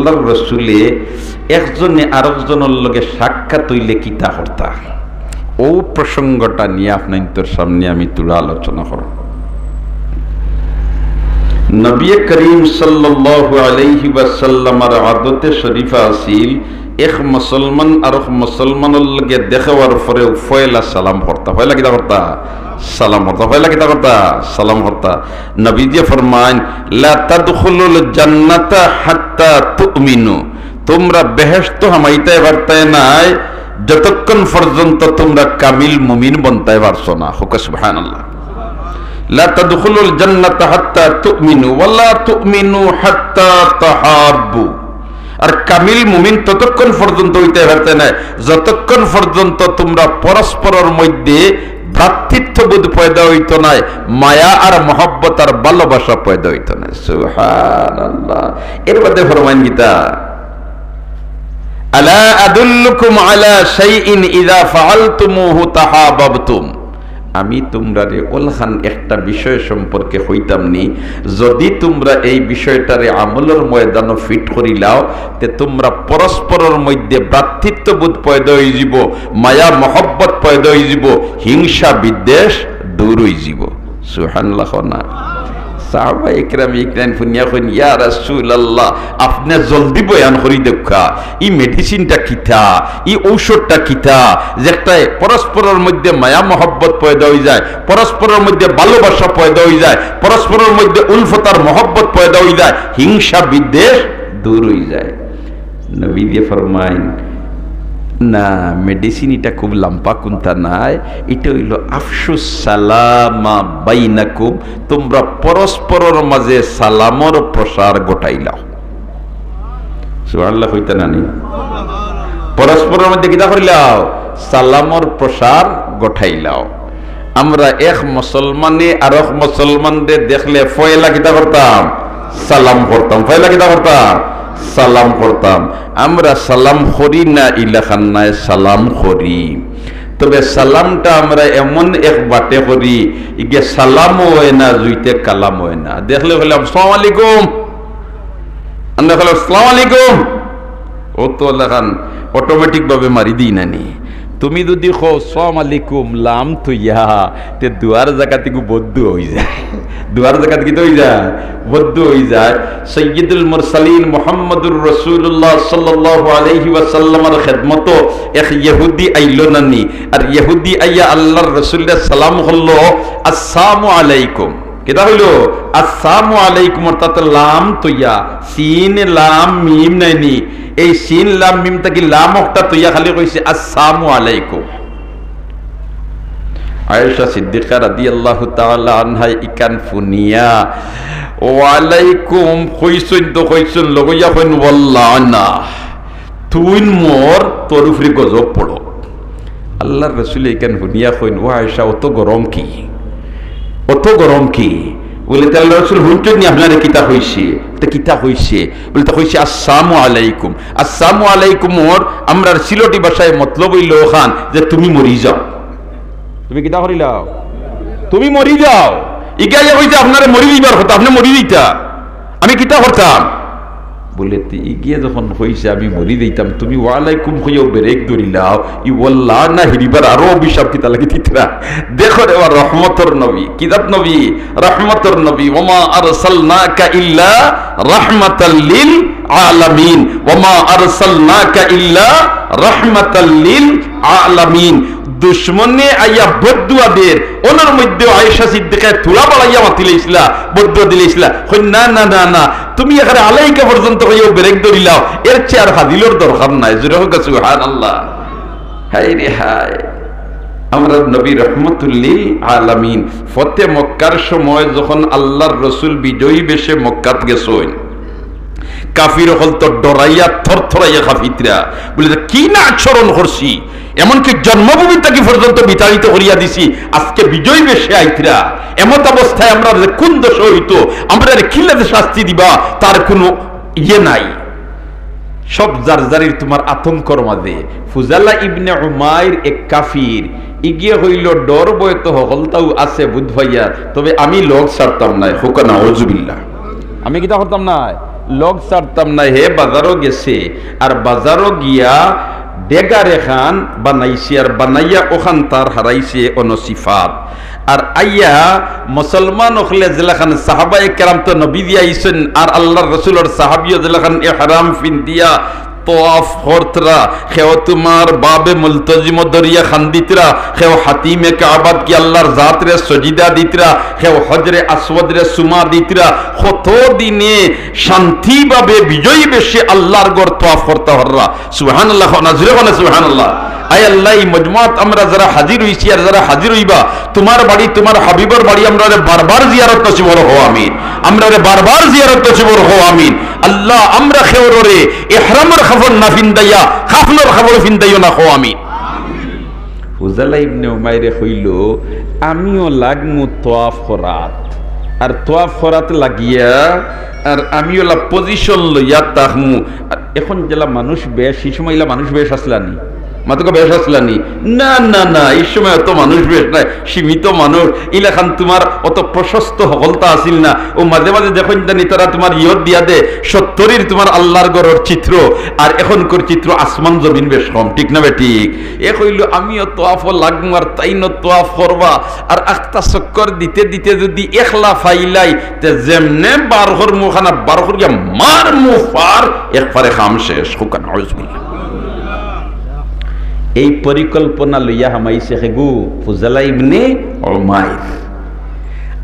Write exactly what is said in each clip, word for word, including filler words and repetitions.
আল্লাহর রসুলে একজনে আরকজনর লগে সাক্ষাৎ অইলে কিতা করতা, অউ প্রসঙ্গটা নিয়া আপনাইন্তর সামনে আমি থুড়া আলোচনা করমু। নবী করিম সাল্লাল্লাহু আলাইহি ওয়াসাল্লামর আদতে শরীফা আছিল, এক মুসলমান আরক মুসলমানর লগে দেখা অওয়ার পরে পয়লা সালাম করতা। পয়লা কিতা করতা? সালাম করতা। পয়লা কিতা করতা? সালাম করতা। নবীজি ফরমাইন, "লা তাদখুলুল জান্নাতা হাত্তা তুমিনু।" তুমরা বেহেশতো হামাইতায় পারতায় নায়, যতক্ষণ পর্যন্ত তুমরা কামিল মুমিন বনতায় পারছো না। কউক্কা সুবহানাল্লাহ। "লা তাদখুলুল জান্নাতা হাত্তা তুমিনু, ওয়া লা তুমিনু হাত্তা তাহাব্বু।" আর কামিল মুমিন ততক্ষণ পর্যন্ত অইতায় পারতায় নায়, যতক্ষণ পর্যন্ত তুমরা পরস্পরর মধ্যে ভ্রাতৃত্ববোধ পয়দা অইতো নায়, মায়া আর মহব্বত আর ভালোবাসা পয়দা অইতো নায়। সুবহানাল্লাহ। এর বাদে ফরমাইন কিতা? "আলা আদুল্লুকুম আলা শাইইন ইযা ফাআলতুমুহু তাহাবাবতুম।" আমি তুমরারে অলাখান একটা বিষয় সম্পর্কে কইতাম নি, যদি তুমরা এই বিষয়টারে আমলর ময়দানো ফিট করিলাও, তে তুমরা পরস্পরর মধ্যে ভ্রাতৃত্ববোধ পয়দা অইযিবো, মায়া মহব্বত পয়দা অইযিবো, হিংসা বিদ্বেষ দূর অইযিবো। সুবহানাল্লাহ কও না। সাহাবা একরাম ইকরাম হুনিয়া কইন, "ইয়া রাসূলুল্লাহ, আপনে জলদি বয়ান করি দেউক্কা, ই মেডিসিনটা কিতা, ই ঔষধটা কিতা, যেটায় পরস্পরর মধ্যে মায়া মহব্বত পয়দা অইযায়, পরস্পরর মধ্যে ভালোবাসা পয়দা অইযায়, পরস্পরর মধ্যে উলফত আর মহব্বত পয়দা অইযায়, হিংসা বিদ্বেষ দূর অইযায়।" নবীজি ফরমাইন, "না, মেডিসিন ইটা খুব লাম্বা কুন্তা নায়, ইটা অইলো আফশুস সালামা বাইনাকুম, তুমরা পরস্পরর মাঝে সালামর প্রসার ঘটাইলাও।" সুবহানাল্লাহ কইতা না নি? পরস্পরর মধ্যে কিতা করিলাও? সালামর প্রসার ঘটাইলাও। আমরা এক মুসলমানে আরক মুসলমানরে দেখলে পয়লা কিতা করতাম? সালাম করতাম। পয়লা কিতা করতাম? সালাম করতাম। আমরা সালাম করি না, ইলাখান নায়, সালাম করি। তবে সালামটা আমরা এমন এক বাটে করি, ইগে সালামও অয় না, জুইতে কালামও অয় না। দেখলে কইলাম, "আসসালামু আলাইকুম।" আমরা কইলাম, "আসসালামু আলাইকুম।" অউ তো অলাখান automatic ভাবে মারি দেই না নি। তুমি যদি কও, "আসসালামু আলাইকুম", লাম থইয়া, তে দোয়ার জাগাত ইগু বদ্দুয়া অইযায়। দোয়ার জাগাত কিতা অইযায়? বদ্দুয়া অইযায়। সাইয়্যিদুল মুরসালিন মুহাম্মাদুর রাসূলুল্লাহ সাল্লাল্লাহু আলাইহি ওয়াসাল্লামর খেদমতো এক ইহুদি আইলো না নি? আর ইহুদি আইয়া আল্লাহর রসুলরে সালাম করলো, "আসসালামু আলাইকুম।" কিতা কইলো? "আসসালামু আলাইকুম", অর্থাৎ লাম থইয়া, সিন লাম মিম নায় নি, এই সিন লাম মিম থাকি লাম একটা থইয়া খালি কইছে, "আসসালামু আলাইকুম।" আয়েশা সিদ্দিকা রাদিয়াল্লাহু তাআলা আনহা ইখান হুনিয়া, "ওয়ালাইকুম" কইছইন তো কইছইন, লগইয়া কইন, "ওয়াল্লানা।" তুইন মোর, তোর উপরে গজব পড়ো। আল্লাহর রসুলে ইখান হুনিয়া কইন, "ও আয়েশা, অত গরম কি? অত গরম কি?" বলে, "তে আল্লাহর রসুল হুনছইন নি আপনারে কিতা কইছে?" বলে, "কিতা কইছে?" বলে, "তে কইছে, 'আসসালামু আলাইকুম।'" আসসালামু আলাইকুম অর আমরার সিলটি ভাষায় মতলব অইলো অখান যে তুমি মরি যাও। তুমি কিতা করিলাও? তুমি মরি যাও। ইগিয়ে কইছে, "আপনারে মরি যাইবার কথা, আপনে মরি যাইতা, আমি কিতা করতাম?" বলে, "তে ইগিয়ে যখন কইছে আমি মরি যাইতাম, তুমি ওয়ালাইকুম কইয়াউ ব্রেক ধরিলাও, ই ওয়াল্লানা হিরিবার আরো অভিশাপ কিতা লাগি দিতরা?" দেখো রে, ওয়া রহমতর নবী, কি জাত নবী? রহমতর নবী। "ওমা আরসালনাকা ইল্লা রাহমাতাল লিল আলামিন, ওমা আরসালনাকা ইল্লা রাহমাতাল লিল আলামিন।" দুশমনে আইয়া বদদুয়া দের, অনর মধ্যে আয়েশা সিদ্দিকায় থুড়া বাড়াইয়া মাতিলাইছিলা, বদদুয়া দিলাইছিলা। কইন, "না, না, না, না, তুমি এখানে আলাইকা পর্যন্ত কইয়াউ ব্রেক ধরিলাও, এর চেয়ে আর ফাজিলর দরকার নাই।" জোরে কউক্কা সুবহানাল্লাহ। হায় রে হায়, আমরার নবী রহমতুল্লিল আলামিন। ফতে মক্কার সময় যখন আল্লাহর রসুল বিজয়ী বেশে মক্কাত গেছইন, কাফির অকল তো ডরাইয়া থরথরাইয়া কাঁপিতরা। বলে, "কি না আচরণ করছি, এমনকি জন্মভূমি থাকি পর্যন্ত বিতাড়িত করিয়া দিছি, আজকে বিজয়ী বেশে আইতরা, এমত অবস্থায় আমরার যে কুন দশা অইতো, আমরারে কিলাদে শাস্তি দিবা, তার কুনু ইয়ে নাই।" সব যার যারির তুমার আতঙ্কর মাঝে। ফুজালা ইবনে উমাইর এক কাফির, ইগিয়ে কইলো, "ডর ভয় তো হকলতাউ আছে বুধ ভাইয়া, তবে আমি লগ ছাড়তাম নায়।" কউক্কা নাউজুবিল্লাহ। আমি কিতা করতাম নায়? লগ ছাড়তাম না, হে বাজারো গেছে, আর বাজারো গিয়া ডেগার এখান বানাইছে, আর বানাইয়া অখান তার হারাইছে অনো সিফাত। আর আইয়া মুসলমান অকলে যেলাখান সাহাবায়ে কেরাম তো নবীজি আইছইন, আর আল্লার রসুলর সাহাবিও যেলাখান এহরাম ফিন্দিয়া তোয়াফ করতরা, কেউ তুমার বাবে মুলতজিমো ধরিয়া কান্দিতরা, কেউ হাতিমে কাবাত কি আল্লার জাতরে সজিদা দিতরা, কেউ হজরে আসওয়াদরে চুমা দিতরা। কত দিনে শান্তিভাবে বিজয়ী বেশে আল্লার ঘর তোয়াফ করতা পাররা। সুবহানাল্লাহ, কও না, জোরে কও না, সুবহানাল্লাহ। আয় আল্লাহ, ই মজমাত আমরা যারা হাজির অইছি আর যারা হাজির অইবা, তুমার বাড়ি, তুমার হাবিবর বাড়ি, আমরারে বারবার জিয়ারত নসিব করো, কও আমিন। আমরারে বারবার জিয়ারত নসিব করো, কও আমিন। আল্লাহ, আমরা কেউররে এহরামর কাপড় না ফিন্দাইয়া, কাফনর কাপড় ফিন্দাইও না, কও আমিন। ফুজালা ইবনে উমাইরে কইলো, "আমিও লাগমু তোয়াফ করাত।" আর তোয়াফ করাত লাগিয়া, আর আমিও লা position লইয়া থাকমু। আর এখন যেলা মানুষ বেশ, ই সময় ইলা মানুষ বেশ আছলা নি? মাতকা বেশ আছলা নি? না, না, না, ই সময় অত মানুষ বেশ নাই, সীমিত মানুষ। ইলাখান তুমার অত প্রশস্ত হকলতা আছিল না। অউ মাঝে মাঝে দেখইন জানি তারা তুমার ইয়ত দিয়া দে, সত্তরির তুমার আল্লার ঘরর চিত্র, আর এখনকর চিত্র আসমান জমিন বেশ কম, ঠিক না বেঠিক? এ কইলো, "আমিও তোয়াফো লাগমু আর তাইনও তোয়াফ করবা, আর আখতা চক্কর দিতে দিতে যুদি একলা ফাইলাই, তে যেমনে বার করমু খানা বার করিয়া মারমু ফার, একবারে কাম শেষ।" কউক্কা নাউজুবিল্লাহ। এই পরিকল্পনা লইয়া হামাইছে কেগু? ফুজালা ইবনে উমাইর।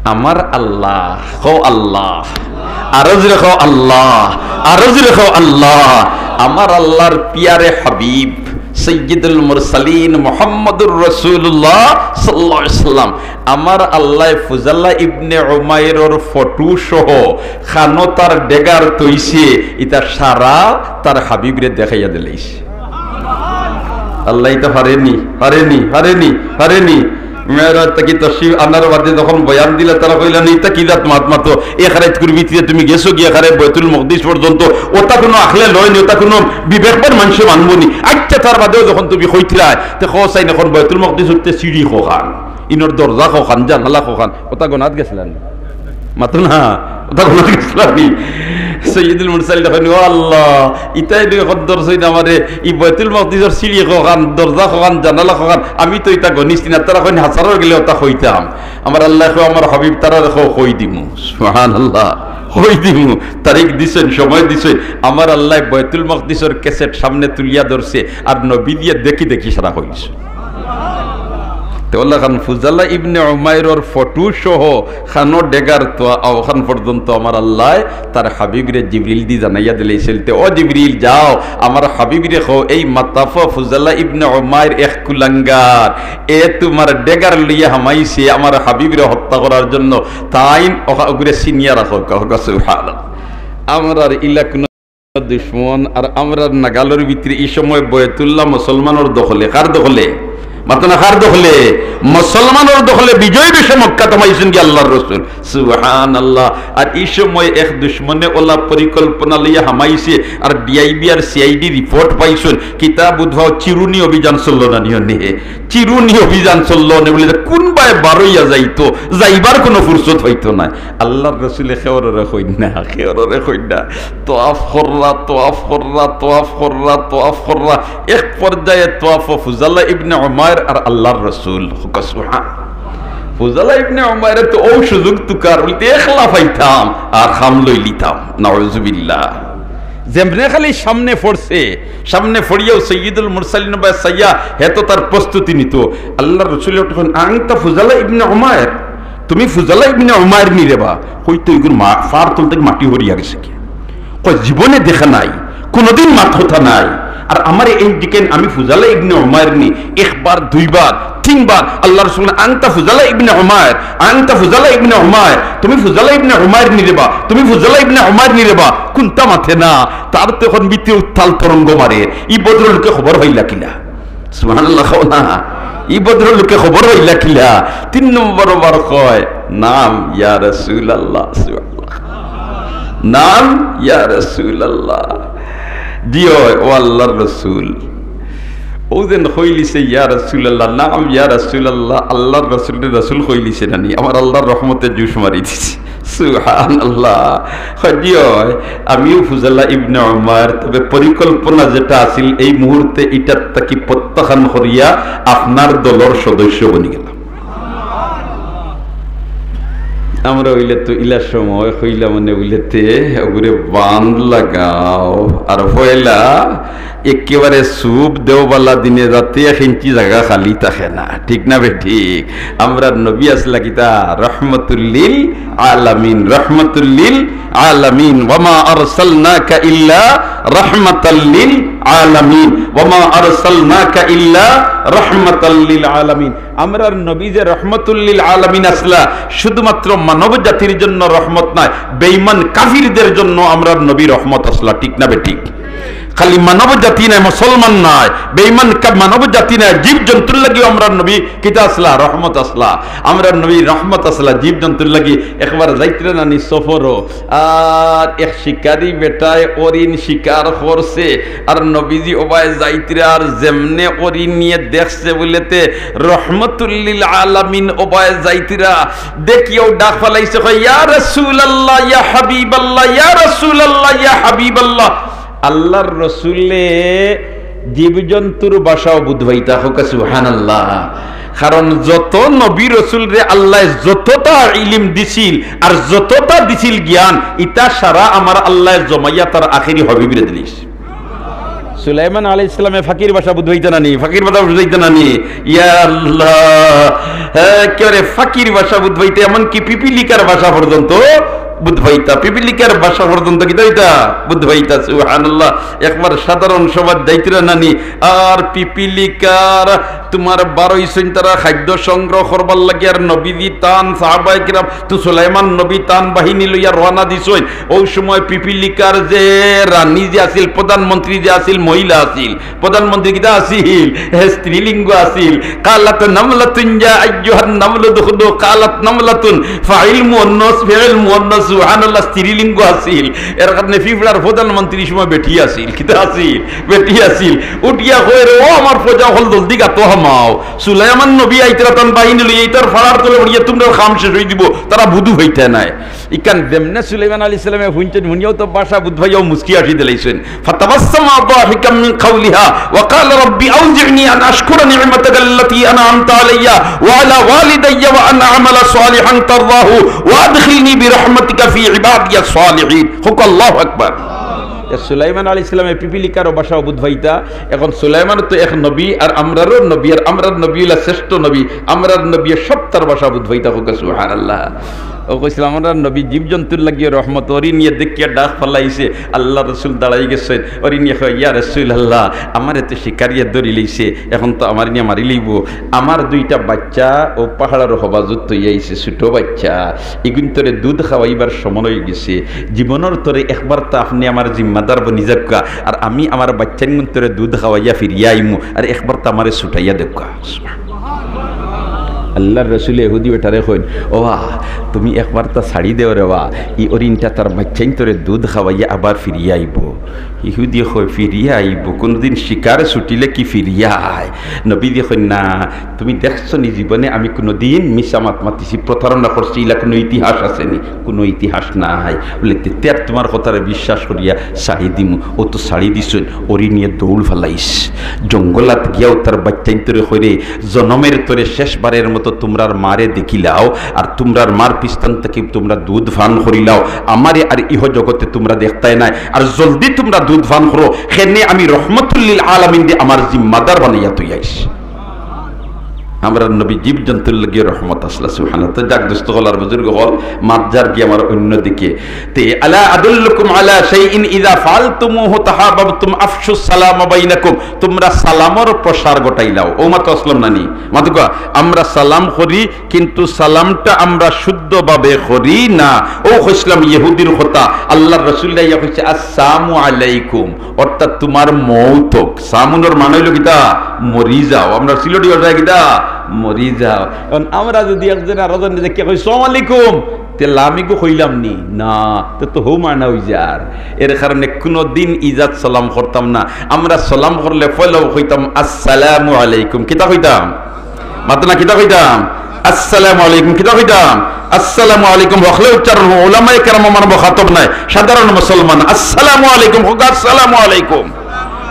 আমার আল্লাহ, কও আল্লাহ, আরো জোরে কও আল্লাহ, আরো জোরে কও আল্লাহ। আমার আল্লার পিয়ারে হাবিব সাইয়্যিদুল মুরসালিন মুহাম্মাদুর রাসূলুল্লাহ সাল্লাল্লাহু আলাইহি ওয়াসাল্লাম, আমার আল্লায় ফুজালা ইবনে উমাইরর ফটো সহ কানো তার ডেগার থইছে, ইতা সারা তার হাবিবরে দেখাইয়া দিলাইছে। আল্লাহ ইতা পারেনি, পারেনি, পারেনি, পারেনি। মেরাজ থাকি তশরিফ আনার বাদে যখন বয়ান দিলা, তারা কইলা, "নি, ইতা কি জাত মাত মাতো? এক রাইতকুর ভিতরে তুমি গেছো গিয়া কারে বয়তুল মকদিস পর্যন্ত, ওটা কুনু আখলে লয় নি, ওটা কুনু বিবেকবান মানষে মানবো নি। আচ্ছা, তার বাদেও যখন তুমি কইতরায়, তে কও চাইন এখন বয়তুল মকদিস উঠতে সিঁড়ি কখান, ইনোর দরজা কখান, জানালা কখান, ওটা গনাত গেছিলা নি?" মাতো না, ওটা গনাত গেছিলা নি? সৈয়দুল মুরসালিন কইন, "ও আল্লাহ, ইতায় দুই কদ্দর সৈন আমারে, ই বয়তুল মকদিসর সিঁড়ি কখান, দরজা কখান, জানালা কখান, আমি তো ইতা গনিছি না, তারা কইন হাজারো গেলে ওটা কইতাম।" আমার আল্লায় কও, "আমার হাবিব, তারারে কও, কই দিমু।" সুবহানাল্লাহ, কই দিমু। তারিখ দিছইন, সময় দিছইন। আমার আল্লায় বয়তুল মকদিসর ক্যাসেট সামনে তুলিয়া ধরছে, আর নবীজিয়ে দেখি দেখি সারা কইছে। তে অলাখান ফুজালা ইবনে উমাইরর ফটো সহ কানো ডেগার তো অখান পর্যন্ত আমার আল্লায় তার হাবিবরে জিবরিল দি জানাইয়া দিলাইছিল। তে, "ও জিবরিল, যাও, আমার হাবিবরে কও, এই মাতাফা ফুজালা ইবনে উমাইর এক কুলাঙ্গার, এ তুমার ডেগার লইয়া হামাইছে, আমার হাবিবরে হত্যা করার জন্য, তাইন ওগরে চিনিয়া রাখো।" কউক্কা সুবহানাল্লাহ। আমরার ইলা কুনু দুশমন আর আমরার নাগালর ভিতরে ই সময় বয়তুল্লাহ মুসলমানর দখলে। কার দখলে? মাতো না, কার দখলে? মুসলমানর দখলে। বিজয় বেশে মক্কাত হামাইছইন গি আল্লার রসুল। সুবহানাল্লাহ। আর ই সময় এক দুশমনে অলা পরিকল্পনা লইয়া হামাইছে, আর ডিআইবি আর সিআইডি রিপোর্ট পাইছইন, কিতা বুধবাও চিরুনি অভিযান চললো না নি অনে? চিরুনি অভিযান চললো অনে বুলে, কুনবায় বারইয়া যাইতো, যাইবার কুনু ফুরসত পাইতো নায়। আল্লার রসুলে কেউররে কইন না, কেউররে কইন না। তোয়াফ কররা, তোয়াফ কররা, তোয়াফ কররা, তোয়াফ কররা। এক পর্যায়ে তোয়াফো ফুজালা ইবনে উমাইর আর আল্লার রসুল। কউক্কা সুবহান। ফুজালা ইবনে উমাইরে তো অউ সুযোগ তুকার, বুলে, "একলা পাইতাম আর কাম লইলিতাম।" নাউজুবিল্লাহ। যেমনে খালি সামনে পড়ছে, সামনে পড়িয়াউ সৈয়দুল মুরসালিন বায় চাইয়া, হে তো তার প্রস্তুতি নিতো। আল্লার রসুলে কইন, "আনতা ফুজালা ইবনে উমাইর?" তুমি ফুজালা ইবনে উমাইর নি রেবা? কইতে ইগুর মা-, ফার তল থাকি মাটি হরিয়া গেছে কি। কয়, "জীবনে দেখা নাই, কুনুদিন মাত কথা নাই। আর আমারে এই দিকে আমি ফুজালা ইবনে উমাইর নি।" একবার, দুইবার, তিনবার আল্লার রসুল, "আনতা ফুজালা ইবনে উমাইর, আনতা ফুজালা ইবনে উমাইর, তুমি ফুজালা ইবনে উমাইর নি রেবা, তুমি ফুজালা ইবনে উমাইর নি রেবা।" কুনতা মাতে না, তার তো অখন ভিতরে উত্তাল তরঙ্গ মারে। ই ভদ্রলোকে খবর পাইলা কিলা? সুবহানাল্লাহ কও না। ই ভদ্রলোকে খবর পাইলা কিলা? তিন নম্বর বার কয়, "নাম ইয়া রাসূলুল্লাহ।" সুবহানাল্লাহ। "নাম ইয়া রাসূলুল্লাহ।" জি অয়, ও আল্লার রসুল। অউ যেন কইলিছে, "ইয়া রাসূলুল্লাহ, নাম ইয়া রাসূলুল্লাহ।" আল্লার রসুলরে রসুল কইলিছে না নি? আমার আল্লার রহমতে জুশ মারি দিছে। সুবহানাল্লাহ। হয়, আমিও ফুজাল্লাহ ইবনে উমার, তবে পরিকল্পনা যেটা আছিল, এই মুহূর্তে ইটার থাকি প্রত্যাখ্যান করিয়া আপনার দলর সদস্য বনি গেলাম। আমরা অইলে তো ইলা সময় কইলাম, মানে, অইলে তে ওগুরে বান্ধ লাগাও, আর পয়লা একেবারে সুপ দেওবালা দিনে যাতে এক ইঞ্চি জাগা খালি থাকে না, ঠিক না বেঠিক? আমরার নবী আছলা কিতা? রহমতুল্লিল আলামিন, রহমতুল্লিল আলামিন। ওয়ামা আরসালনাকা ইল্লা রাহমাতাল লিল আলামিন, ওয়ামা আরসালনাকা ইল্লা রাহমাতাল লিল আলামিন। আমরার নবী যে রহমতুল্লিল আলামিন আছলা, শুধুমাত্র মানব জাতির জন্য রহমত নায়, বেঈমান কাফিরদের জন্য আমরার নবী রহমত আছলা, ঠিক না বেঠিক? খালি মানব জাতি নায়, মুসলমান নায়, বেঈমান কা-, মানব জাতি নায়, জীব জন্তুর লাগিও আমরার নবী কিতা আছলা? রহমত আছলা। আমরার নবী রহমত আছলা, জীব জন্তুর লাগি। একবার যাইতরা নানি সফরো, আর এক শিকারি বেটায় হরিণ শিকার করছে, আর নবীজি ওবায় যাইতরা, আর যেমনে হরিণ নিয়ে দেখছে বুলেতে রহমতুল্লিল আলামিন ওবায় যাইতরা, দেখিয়াউ ডাক ফালাইছে, কয়, "ইয়া রাসূলুল্লাহ, ইয়া হাবিবাল্লাহ, ইয়া রাসূলুল্লাহ, ইয়া হাবিবাল্লাহ।" আল্লাহর রসুলে জীবজন্তুর ভাষাও বুঝ পাইতা, কউক্কা সুবহানাল্লাহ। কারণ যত নবী রসুলরে আল্লায় যততা ইলিম দিছিল আর যততা দিছিল জ্ঞান, ইতা সারা আমার আল্লায় জমাইয়া তার আখেরি হাবিবরে দিলিছে। সুলাইমান আলাইহিস সালামে ফাকির ভাষা বুঝ পাইতা না নি? ফাকির ভাষা বুঝ পাইতা না নি? ইয়া আল্লাহ, হ্যাঁ, কেউরে ফাকির ভাষা বুঝ পাইতা, এমনকি পিপিলিকার ভাষা পর্যন্ত বুঝ পাইতা, পিপিলিকার ভাষা পর্যন্ত কিতা অইতা? বুঝ পাইতা। সুবহানাল্লাহ। একবার সাধারণ সভাত যাইতরা নানি, আর পিপিলিকার তোমার বারইছইন তারা খাদ্য সংগ্রহ করবার লাগি, আর নবীজি তান, সাহাবায়ে কিরাম তো, সুলাইমান নবী তান বাহিনী লইয়া রওয়ানা দিছইন। অউ সময় পিপিলিকার যে রানী যে আছিল, প্রধানমন্ত্রী যে আছিল, মহিলা আছিল, প্রধানমন্ত্রী কিতা আছিল? হে, স্ত্রীলিঙ্গ আছিল। কালাত নামলাতুন ইয়া আইয়ুহান নামলু দুখুলু, কালাত নামলাতুন, ফাইল মুয়ান্নাস, ফিইল মুয়ান্নাস, সুবহানাল্লাহ, স্ত্রীলিঙ্গ আছিল। এর কারণে পিঁপড়ার প্রধানমন্ত্রী সময় বেটি আছিল, কিতা আছিল? বেটি আছিল। উঠিয়া কয়, "রে, ও আমার প্রজা অকল, জলদি গাতো হামাও। সুলাইমান নবী আইতরা তান বাহিনী লইয়া, ইতার ফাড়ার তলে পড়িয়া তুমরার কাম শেষ অই দিবো।" তারা বুঝ পাইতা নায়। ইখান যেমনে সুলাইমান আলাইহিস সালামে হুনছইন, হুনিয়াউ তো ভাষা বুঝ পাইয়াউ মুচকি হাসি দিলাইছইন। ফাতাবাসসামা দাহিকাম মিন কাওলিহা ওয়া ক্বালা রাব্বি আউজি'নি আন আশকুরা নি'মাতাকাল্লাতী আন'আমতা আলাইয়া ওয়া আলা ওয়ালিদাইয়া ওয়া আন আ'মালা সালিহান তারদাহু ওয়া আদখিলনি বিরাহমাতিকা ফি ইবাদিয়াস সালিহিন। কউক্কা আল্লাহু আকবার। এ সুলাইমান আলাইহিস সালামে পিপিলিকারও ভাষাও বুঝ পাইতা। এখন সুলাইমান তো এক নবী, আর আমরারও নবী, আর আমরার নবী অইলা শ্রেষ্ঠ নবী, আমরার নবী সবতার ভাষা বুঝ পাইতা। কউক্কা সুবহানাল্লাহ। অউ কইছলাম, আমরার নবী জীবজন্তুর লাগিও রহমত। হরিণে দেখিয়া ডাক ফালাইছে, আল্লাহর রসুল দাঁড়াই গেছইন। হরিণে কয়, "ইয়া রাসূলুল্লাহ, আমারে তো শিকারিয়ে ধরি লইছে, এখন তো আমারে নিয়া মারি লইবো। আমার দুইটা বাইচ্চা অউ পাহাড়র হবাজুত থইয়া আইছি, ছোট বাইচ্চা, ইগুইন্তরে দুধ খাওয়াইবার সময় অই গেছে। জীবনর তরে একবারতা আপনে আমার জিম্মাদার বনি যাউক্কা, আর আমি আমার বাইচ্চাইনগুইন্তরে দুধ খাওয়াইয়া ফিরিয়া আইমু, আর একবারতা আমারে ছুটাইয়া দেউক্কা।" আল্লাহর রসুলে ইহুদি বেটারে কইন, "ওবা, তুমি একবারতা ছাড়ি দেও রেবা, ই হরিণটা তার বাইচ্চাইন্তরে দুধ খাওয়াইয়া আবার ফিরিয়া আইবো।" ইহুদি কয়, "ফিরিয়া আইবো? কুনুদিন শিকারে ছুটিলে কি ফিরিয়া আয়?" নবীজি কইন, "না, তুমি দেখছো নি জীবনে আমি কুনুদিন মিছা মাত মাতিছি, প্রতারণা করছি, ইলা কুনু ইতিহাস আছে নি? কুনু ইতিহাস নাই।" বুলে, "তে, তে আর তুমার কথারে বিশ্বাস করিয়া ছাড়ি দিমু।" অউ তো ছাড়ি দিছইন, হরিণে দৌড় ফালাইছে। জঙ্গলাত গিয়াউ তার বাইচ্চাইন্তরে কইরে, "জনমের তরে শেষবারের মতো তুমরার মারে দেখিলাও, আর তুমরার মার পিছন থাকি তুমরা দুধ পান করিলাও, আমারে আর ইহ জগতে তুমরা দেখতায় নায়, আর জলদি তুমরা দুধ পান করো, কেনে আমি রহমতুল্লিল আলামিনরে আমার জিম্মাদার বানাইয়া থইয়া আইছি।" আমরার নবী জীবজন্তুর লাগিও রহমত আছলা, সুবহানাল্লাহ। তো যাক দোস্ত অকল আর বুজুর্গ অকল, মাত যারগি আমার অইন্য দিকে। তে, "আলা আদুল্লুকুম আলা শাইইন ইযা ফাআলতুমুহু তাহাবাবতুম আফশুস সালামা বাইনাকুম।" তুমরা সালামর প্রসার ঘটাইলাও। অউ মাত্র আছলাম না নি? মাতুক্কা, আমরা সালাম করি, কিন্তু সালামটা আমরা শুদ্ধভাবে করি না। অউ কইছলাম ইহুদির কথা, আল্লাহর রসুলে আইয়া কইছে, "আসসামু আলাইকুম।" অর্থাৎ তুমার মউত অউক। সামুনর মানে অইলো কিতা? মরি যাও। আমরার সিলটি ভাষায় কিতা? মরি যাও। এখন আমরা যুদি একজনে আরোজনরে দেখিয়া কই, "সালামু আলাইকুম," তে লামিগু কইলাম নি? না, তে তো হউ মানে অইযার। এর কারণে কুনুদিন ইজাত সালাম করতাম না। আমরা সালাম করলে পয়লাউ কইতাম, "আসসালামু আলাইকুম।" কিতা কইতাম? মাতো না, কিতা কইতাম? "আসসালামু আলাইকুম।" কিতা কইতাম? আসসালামু আলাইকুম হকলে উচ্চারণ অয়, ওলামায়ে কেরাম আমার মুখাতব নায়, সাধারণ মুসলমান। আসসালামু আলাইকুম, কউক্কা আসসালামু আলাইকুম,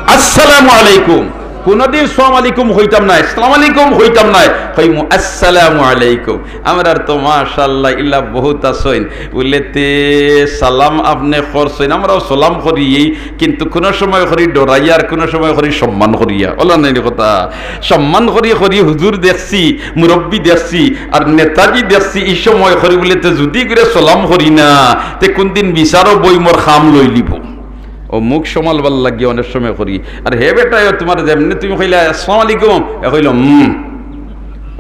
আসসালামু আলাইকুম। কুনুদিন সালাম আলাইকুম কইতাম নায়, আসসালামু আলাইকুম কইতাম নায়, কইমু আসসালামু আলাইকুম। আমরার তো মাশাআল্লাহ ইলা বউত আছইন, বুলে তে সালাম আপনে করছইন, আমরাও সালাম করি, কিন্তু কুনু সময় করি ডরাইয়া আর কুনু সময় করি সম্মান করিয়া। অলা নায়নি কথা? সম্মান করি করি হুজুর দেখছি, মুরব্বি দেখছি, আর নেতাজি দেখছি, ই সময় করি বুলে তে যুদি করি সালাম করি না, তে কুনদিন বিচারো বই মোর কাম লইলিবো। অউ মুখ সামালবার লাগি অনেক সময় করি। আর হে বেটায় তুমার যেমনে তুমি কইলা, "আসসালামু আলাইকুম", এ কইলো, "হুম।"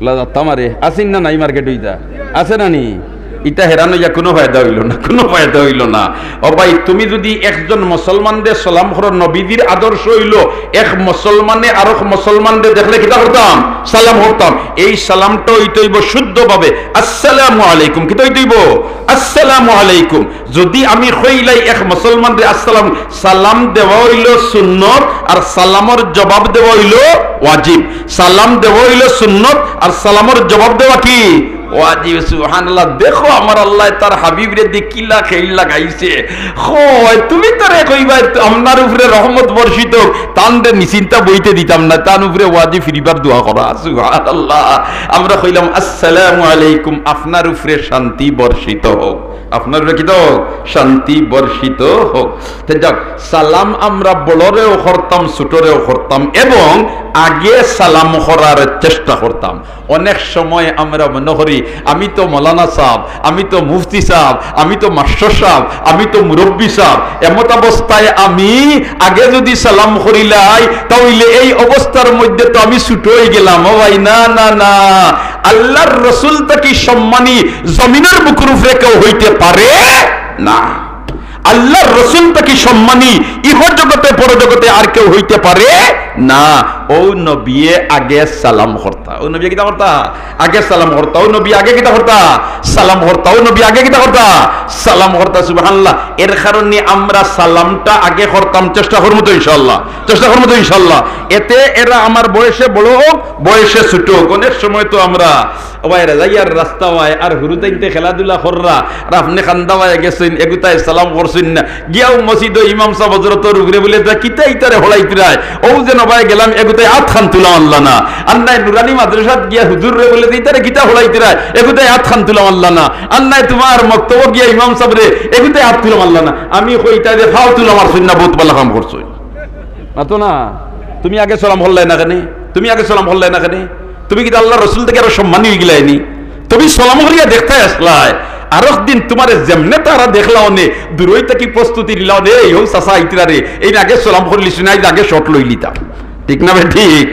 অলা যাত্তা মারে, আছইন না নাই মার্কেটো ইতা? আছে না নি? ইতা হেরান অইয়া কুনু ফায়দা অইলো না, কুনু ফায়দা অইলো না। ও ভাই, তুমি যুদি একজন মুসলমানরে সালাম করো, নবীজির আদর্শ অইলো এক মুসলমানে আরক মুসলমানরে দেখলে কিতা করতাম? সালাম করতাম। এই সালামটা অইতে অইবো শুদ্ধভাবে, "আসসালামু আলাইকুম।" কিতা অইতে অইবো? "আসসালামু আলাইকুম।" যুদি আমি কইলাই এক মুসলমানরে আসসালাম, সালাম দেওয়া অইলো সুন্নত, আর সালামর জবাব দেওয়া অইলো ওয়াজিব। সালাম দেওয়া অইলো সুন্নত, আর সালামর জবাব দেওয়া কি? ওয়াজিব। সুবহানাল্লাহ। দেখো আমার আল্লায় তার হাবিবরে দি কিলা খেইল লাগাইছে। কয়, তুমি তারে কইবায়, "আপনার উপরে রহমত বর্ষিত অউক", তানরে নিশ্চিন্তা বইতে দিতাম না, তান উপরে ওয়াজিব ফিরিবার দোয়া করা। সুবহানাল্লাহ। আমরা কইলাম, "আসসালামু আলাইকুম, আপনার উপরে শান্তি বর্ষিত হোক।" আপনার উপরে কিতা হোক? শান্তি বর্ষিত হোক। তে যাউক, সালাম আমরা বড়রেও করতাম, ছোটরেও করতাম, এবং আগে সালাম করার চেষ্টা করতাম। অনেক সময় আমরা মনো করি, "আমি তো মৌলানা সাব, আমি তো মুফতি সাব, আমি তো মাস্টার সাব, আমি তো মুরব্বি সাব, এমত অবস্থায় আমি আগে যুদি সালাম করিলাই, তা অইলে এই অবস্থার মধ্যে তো আমি ছোট অইগেলাম।" ও ভাই, না, না, না, আল্লার রসুল থাকি সম্মানী জমিনর বুকুর উপরে কেউ অইতে পারে না। আল্লার রসুল থাকি সম্মানী ইহ জগতে পরজগতে আর কেউ অইতে পারে না। অউ নবিয়ে আগে সালাম করতা, অউ নবিয়ে কিতা করতা? আগে সালাম করতা। অউ নবী আগে কিতা করতা? সালাম করতা। অউ নবী আগে কিতা করতা? সালাম করতা। সুবহানাল্লাহ। এর কারণে আমরা সালামটা আগে করতাম, চেষ্টা করমু তো ইনশাআল্লাহ, চেষ্টা করমু তো ইনশাআল্লাহ। এতে এরা আমার বয়সে বড় অউক, বয়সে ছোট অউক, অনেক সময় তো আমরা ও ভাই, রে যাইয়ার রাস্তা অয়, আর হুরুতাইন্তে খেলাধুলা কররা, আর আপনে কান্দা অইয়া গেছইন, এগুতায় সালাম করছইন না। গিয়াউ মসজিদো ইমাম সাব হজরতর উপরে বুলে, "তা কিতা ইতারে হড়াইতরায়?" অউ যেন ভাই গেলাম, এগুতায় আতখান তুলা মারলা না। আর নায় নুরানি মাদ্রাসাত গিয়া হুজুররে বুলে, "তে ইতারে কিতা হড়াইতরায়?" এগুতায় আতখান তুলা মারলা না। আর নায় তুমার মক্তবো গিয়া ইমাম সাবরে, এগুতায় আত তুলা মারলা না। আমি কই, "ইতায় যে ফাও তুলা মারছইন না, বউত ভালা কাম করছইন।" মাতো না, তুমি আগে সালাম করলায় না কেনে? তুমি আগে সালাম করলায় না কেনে? তুমি কিতা আল্লার রসুল থাকি আরো সম্মানী অইগেলায় নি? তুমি সালাম করিয়া দেখতায় আছলায়, আরক দিন তুমারে যেমনে তারা দেখলা অনে, দূরই থাকি প্রস্তুতি নিলা অনে, "এই হউ চাচা আইতরা রে, এইন আগে সালাম করিলিছইন, আইজ আগে shot লইলিতাম।" ঠিক না বে ঠিক?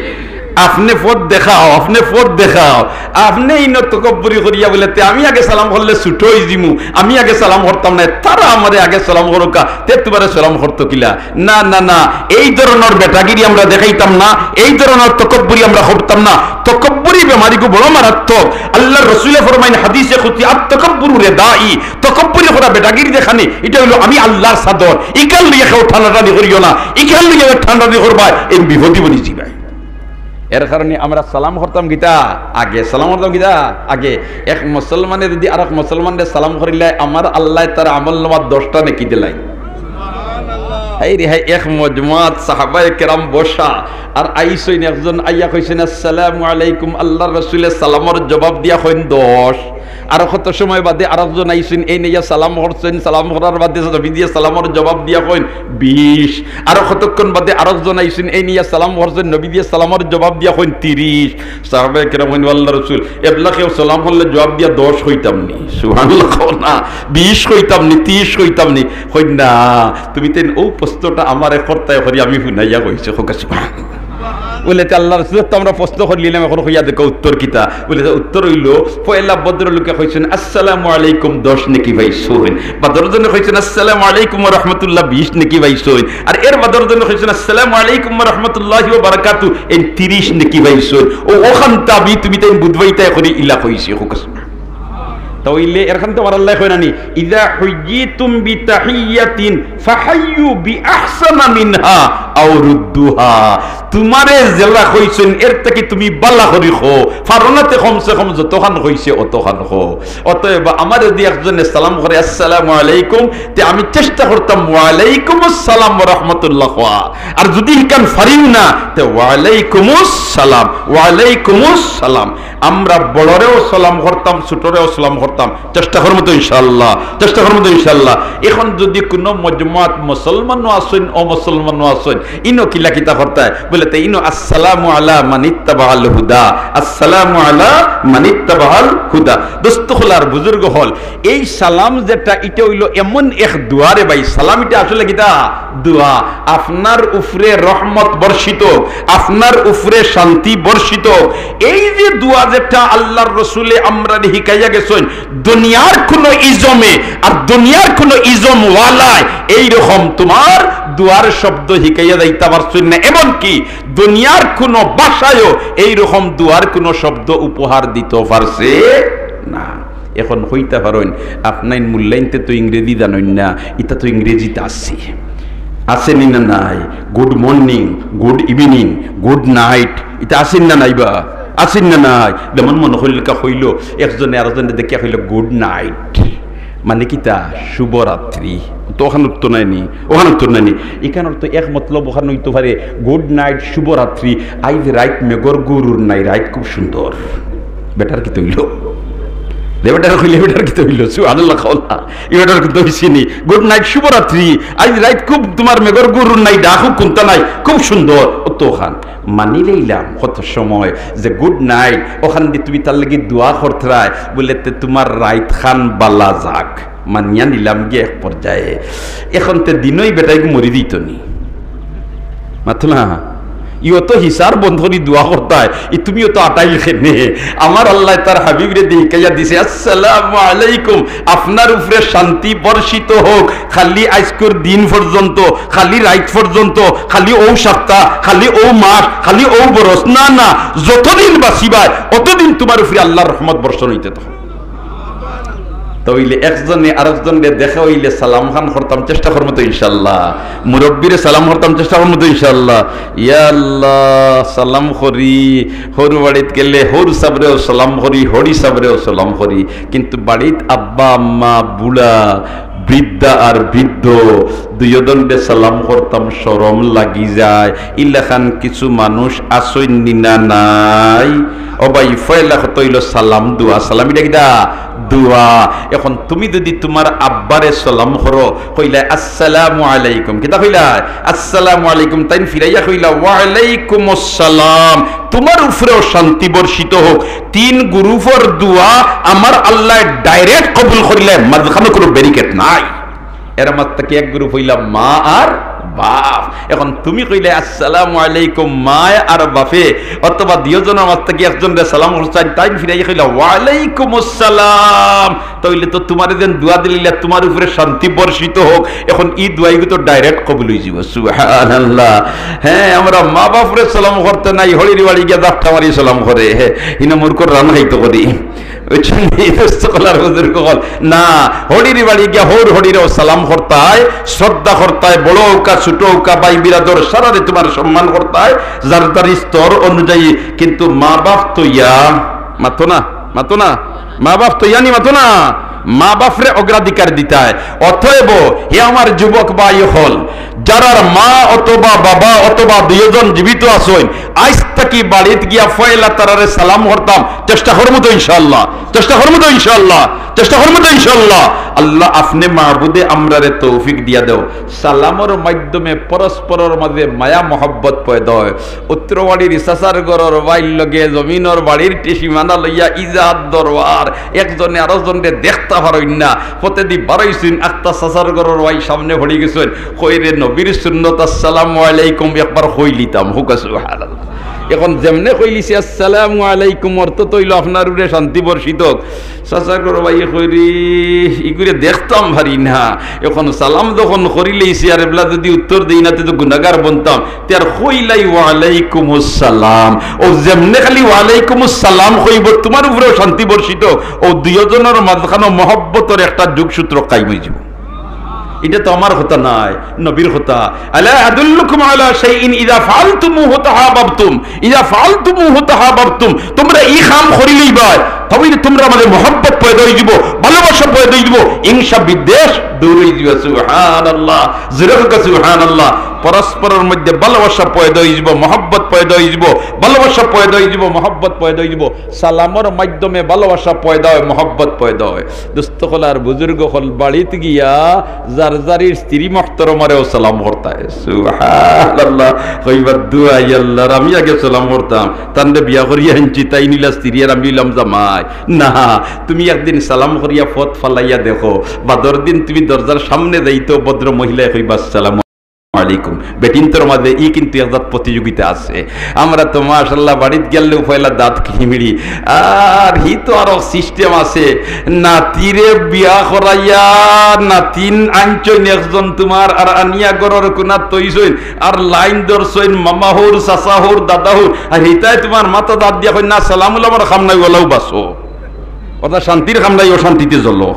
আপনে পথ দেখাও, আপনে পথ দেখাও। আপনে ইনো তকব্বুরি করিয়া বুলে, "তে আমি আগে সালাম করলে ছোট অইযিমু, আমি আগে সালাম করতাম না, তারা আমারে আগে সালাম করউক্কা, তে তুমারে সালাম করতো কিলা?" না, না, না, এই ধরনর বেটাগিরি আমরা দেখাইতাম না, এই ধরনর তকব্বুরি আমরা করতাম না। তকব্বুরি বেমারিগু বড় মারাত্মক। আল্লার রসুলে ফরমাইন হাদিসে কুদসি, "আত-তাকাব্বুরু রিদাই", তকব্বুরি করা, বেটাগিরি দেখানি, ইটা অইলো আমি আল্লার চাদর। ইখান লইয়া কেউ টানাটানি করিও না, ইখান লইয়া কেউ টানাটানি করবায়, এইন বিপদি বনি যিবায়। এর কারণে আমরা সালাম করতাম কিতা আগে, সালাম করতাম কিতা আগে। এক মুসলমানে যুদি আরক মুসলমানরে সালাম করিলায়, আমার আল্লায় তার আমলনামাত দশটা নেকি দিলাইন। হায়রে হায়, এক মজমাত সাহাবায়ে কেরাম বসা, আর আইছইন একজন আইয়া কইছইন, "আসসালামু আলাইকুম।" আল্লার রসুলে সালামর জবাব দিয়া কইন দশ। আর কত সময় বাদে আরকজন আইছইন, এইন আইয়া সালাম করছইন, সালাম করার বাদে নবীজিয়ে সালামর জবাব দিয়া কইন বিশ। আর কতক্ষণ বাদে আরকজন আইছইন, এইন আইয়া সালাম করছইন, নবীজিয়ে সালামর জবাব দিয়া কইন তিরিশ। সাহাবায়ে কেরাম কইন, "ও আল্লার রসুল, এবলা কেউ সালাম করলে জবাব দিয়া দশ কইতাম নি?" সুবহানাল্লাহ কও না। বিশ কইতাম নি, তিরিশ কইতাম নি? কইন, "না, তুমি তেন অউ প্রশ্নটা আমারে করতায় করি আমি হুনাইয়া কইছি।" কউক্কা সুবহানাল্লাহ। বুলে, "তে আল্লার রসুল, তো আমরা প্রশ্ন করিলিলাম, অখন কইয়া দেখো উত্তর কিতা?" বুলে, "উত্তর অইলো, পয়লা ভদ্রলোকে কইছইন, 'আসসালামু আলাইকুম', দশ নেকি পাইছইন। বাদর জনে কইছইন, 'আসসালামু আলাইকুম ওয়া রাহমাতুল্লাহ', বিশ নেকি পাইছইন। আর এর বাদর জনে কইছইন, 'আসসালামু আলাইকুম ওয়া রাহমাতুল্লাহি ওয়া বারাকাতু', এইন তিরিশ নেকি পাইছইন।" অউ অখান তাবি তুমি তাইন বুঝবাইতায় করি ইলা কইছি, কউক্কা সুবহানাল্লাহ। তা অইলে এরখান তো আমার আল্লায় কইরা নি, "ইযা হুয়্যিতুম বিতাহিয়্যাতিন ফাহাইয়ু বিআহসানা মিনহা আও রুদ্দুহা।" তুমারে যেলা কইছইন, এর থাকি তুমি বালা করি কও, পারো না তে কমসে কম যতখান কইছে অতখান কও। অতএব আমারে যদি একজনে সালাম করে, "আসসালামু আলাইকুম", তে আমি চেষ্টা করতাম, "ওয়ালাইকুমুস সালাম ওয়া রাহমাতুল্লাহ" কওয়া। আর যদি ইখান পারিও না, তে "ওয়ালাইকুমুস সালাম, ওয়ালাইকুমুস সালাম।" আমরা বড়রেও সালাম করতাম, ছোটরেও সালাম করতাম। চেষ্টা করমু তো ইনশাআল্লাহ, চেষ্টা করমু তো ইনশাআল্লাহ। এখন যদি কুনু মজমাত মুসলমানও আছইন, অমুসলমানও আছইন, ইনো কিলা কিতা করতায়? বলে, তে ইনো "আসসালামু আলা মানিত্তাবাআল হুদা, আসসালামু আলা মানিত্তাবাআল হুদা।" দোস্ত অকল আর বুজুর্গ অকল, এই সালাম যেটা, ইটা অইলো এমন এক দোয়া রে ভাই, সালাম ইটা আসলে কিতা? দোয়া। আপনার উপরে রহমত বর্ষিত হোক, আপনার উপরে শান্তি বর্ষিত হোক। এই যে দোয়া যেটা আল্লাহর রসুলে আমরারে হিকাইয়া গেছইন, দুনিয়ার কুনু ইজমে আর দুনিয়ার কুনু ইজমওয়ালায় এইরকম তুমার দোয়ার শব্দ হিকাইয়া যাইতা পারছইন না। এমনকি দুনিয়ার কুনু ভাষায়ও এইরকম দোয়ার কুনু শব্দ উপহার দিতো পারছে না। এখন কইতা পারইন, "আপনাইন মুল্লাইন্তে তো ইংরেজি জানইন না, ইতা তো ইংরেজিত আছে।" আছে নি না নাই? Good morning, good evening, good night, ইতা আছে নি না নাই বা? আছে নি না নাই? যেমন মনো করিল কা কইলো, একজনে আরোজনরে দেখিয়া কইলো, "Good night।" মানে কিতা? শুভরাত্রি। তো অখান উত্তর নাই নি? অখান উত্তর নাই নি? ইখানর তো এক মতলব অখান অইতো পারে, "Good night, শুভরাত্রি, আইজ রাইত মেঘর গুরুর নাই, রাইত খুব সুন্দর।" বেটার কিতা অইলো? রে বেটার কইলে বেটার কিতা অইলো? সুবহানাল্লাহ কও না। ই বেটার কিতা অইছে নি? "Good night, শুভরাত্রি, আইজ রাইত খুব তুমার মেঘর গুরুর নাই, ডাকও কুন্তা নাই, খুব সুন্দর।" অতখান মানি লইলাম কত সময় যে good night, অখান দি তুমি তার লাগি দোয়া করতরায়, বলে, "তে তুমার রাইত খান বালা যাক।" মানিয়া নিলাম গিয়া এক পর্যায়ে। এখন তে দিনই বেটাইগু মরি দিত নি। মাতো না। ইও তো হিসার বন্ধ করি দোয়া করতায়, ই তুমিও তো আটাইল কেনে। আমার আল্লায় তার হাবিবরে দেখাইয়া দিছে, "আসসালামু আলাইকুম, আপনার উপরে শান্তি বর্ষিত হোক, খালি আইজকুর দিন পর্যন্ত, খালি রাইত পর্যন্ত, খালি অউ সপ্তাহ, খালি অউ মাস, খালি অউ বরস, না, না, যতদিন বাঁচিবায়, অতদিন তুমার উপরে আল্লাহর রহমত বর্ষণ অইতে থাকো।" তা অইলে একজনে আরোজনরে দেখা অইলে সালাম খান করতাম, চেষ্টা করমু তো ইনশাআল্লাহ। মুরব্বিরে সালাম করতাম, চেষ্টা করমু তো ইনশাআল্লাহ। ইয়া আল্লাহ, সালাম করি, হউর বাড়িত গেলে হউর সাবরেও সালাম করি, হড়ি সাবরেও সালাম করি, কিন্তু বাড়িত আব্বা আম্মা, বুড়া, বৃদ্ধা আর বৃদ্ধ, দুইওজনরে সালাম করতাম, শরম লাগি যায়। ইলাখান কিছু মানুষ আছইন নি না নাই? ও ভাই, পয়লা কথা অইলো সালাম দোয়া। সালাম ইটা কিতা? দোয়া। এখন তুমি যদি তুমার আব্বারে সালাম করো, কইলায়, "আসসালামু আলাইকুম।" কিতা কইলায়? "আসসালামু আলাইকুম।" তাইন ফিরাইয়া কইলা, "ওয়ালাইকুমুস সালাম।" তুমার উপরেও শান্তি বর্ষিত হোক। তিন গ্রুপর দোয়া আমার আল্লায় direct কবুল করিলে, মাঝখানো কুনু ব্যারিকেড নাই। এর মাঝ থাকি এক গ্রুপ অইলা মা আর বাপ। এখন তুমি কইলে, "আসসালামু আলাইকুম, মায় আর বাপে", অথবা দুইওজনর মাঝ থাকি একজনরে সালাম করছইন, তাইন ফিরাইয়া কইলা, "ওয়ালাইকুমুস সালাম", তা অইলে তো তুমারে যেন দোয়া দিলাইলা, "তুমার উপরে শান্তি বর্ষিত হোক", এখন ই দোয়াইগু তো direct কবুল অইযিবো। সুবহানাল্লাহ। হ্যাঁ, আমরা মা বাপরে সালাম করতে নাই, হড়ির বাড়ি গিয়া ধাক্কা মারি সালাম করে, হ্যাঁ, হিনো মুরগর রান খাইতো করি। বুঝছইন নি? দোস্ত অকল আর বুজুর্গ অকল, না, হড়ির বাড়ি গিয়া হউর হড়িরেও সালাম করতায়, শ্রদ্ধা করতায়, বড় অউক্কা, ছোট অউক্কা, ভাই বিরাদর সারারে তুমার সম্মান করতায়, যার যার স্তর অনুযায়ী। কিন্তু মা বাপ তো ইয়া, মাতো না, মাতো না, মা বাপ তো ইয়া নি, মাতো না, মা বাপরে অগ্রাধিকার দিতায়। অতএব, হে আমার যুবক ভাই অকল, যারার মা অথবা বাবা অথবা দুইওজন জীবিত আছইন, আইজ থাকি বাড়িত গিয়া পয়লা তারারে সালাম করতাম। চেষ্টা করমু তো ইনশাআল্লাহ, চেষ্টা করমু তো ইনশাআল্লাহ, চেষ্টা করমু তো ইনশাআল্লাহ। আল্লাহ আপনে মাবুদে আমরারে তৌফিক দিয়া দেও। সালামর মাধ্যমে পরস্পরর মাঝে মায়া মহব্বত পয়দা অয়। উত্তরবাড়ির চাচার ঘরর ভাইর লগে জমিনর বাড়ির সীমানা লইয়া ইজাত দরবার, একজনে আরোজনরে দেখতা পারইন না। পথেদি বারইছইন, আখতা চাচার ঘরর ভাই সামনে পড়ি গেছইন, কইরে, "নবীর সুন্নত আসসালামু আলাইকুম একবার কইলিতাম।" কউক্কা সুবহানাল্লাহ। এখন যেমনে কইলিছে, "আসসালামু আলাইকুম", অর্থ তো অইলো, "আপনার উপরে শান্তি বর্ষিত হোক।" চাচার ঘরর ভাইয়ে কইরে, "ইগুরে দেখতাম পারি না।" এখন সালাম যখন করিলাইছি, আর এবলা যদি উত্তর দেই না, তে তো গুনাগার বনতাম। তে আর কইলাই, "ওয়ালাইকুমুস সালাম।" অউ যেমনে খালি "ওয়ালাইকুমুস সালাম" কইবো, "তুমার উপরেও শান্তি বর্ষিত হোক", অউ দুইওজনর মাঝখানো মহব্বতর একটা যোগসূত্র কায়েম অইযিবো। ইটা তো আমার কথা নায়, নবীর কথা। আলা আদুল্লুকুম আলা শাইইন ইযা ফাআলতুমুহু তাহাবাবতুম, ইযা ফাআলতুমুহু তাহাবাবতুম। তুমরা ই কাম করিলাইবায়, তাইলে তুমরার মাঝে মহব্বত পয়দা অইযিবো, ভালোবাসা পয়দা অইযিবো, হিংসা বিদ্বেষ দূর অইযিবো। সুবহানাল্লাহ, জোরে কউক্কা সুবহানাল্লাহ। পরস্পরর মধ্যে ভালোবাসা পয়দা অইযিবো, মহব্বত পয়দা অইযিবো, ভালোবাসা পয়দা অইযিবো, মহব্বত পয়দা অইযিবো। সালামর মাধ্যমে ভালোবাসা পয়দা অয়, মহব্বত পয়দা অয়। দোস্ত অকল আর বুজুর্গ অকল বাড়িত গিয়া যার যারির স্ত্রী মুহতারামারেও সালাম করতায়। সুবহানাল্লাহ। কইবা, "দোহাই আল্লাহর, আমি আগে সালাম করতাম, তানরে বিয়া করিয়া আনছি, তাইন অইলা স্ত্রী আর আমি অইলাম জামাই।" না, তুমি একদিন সালাম করিয়া পথ ফালাইয়া দেখো, বাদর দিন তুমি দরজার সামনে যাইতো, ভদ্র মহিলায় কইবা, "আসসালামু আলাইকুম।" বেটিন্তর মাঝে ই কিন্তু এক জাত প্রতিযোগিতা আছে। আমরা তো মাশাআল্লাহ বাড়িত গেলেউ পয়লা দাঁত কিমিড়ি। আর হি তো আরো system আছে। নাতিরে বিয়া করাইয়া নাতিন আনছইন একজন তুমার, আর আনিয়া ঘরর কুনাত থইছইন, আর লাইন ধরছইন মামা হউর, চাচা হউর, দাদা হউর, আর হিতায় তুমার মাথাত আত দিয়া কইন, "না, সালামুল আমার কাম নাই, অলাউ বাঁচো।" অর্থাৎ শান্তির কাম নাই, অশান্তিতে জ্বলো।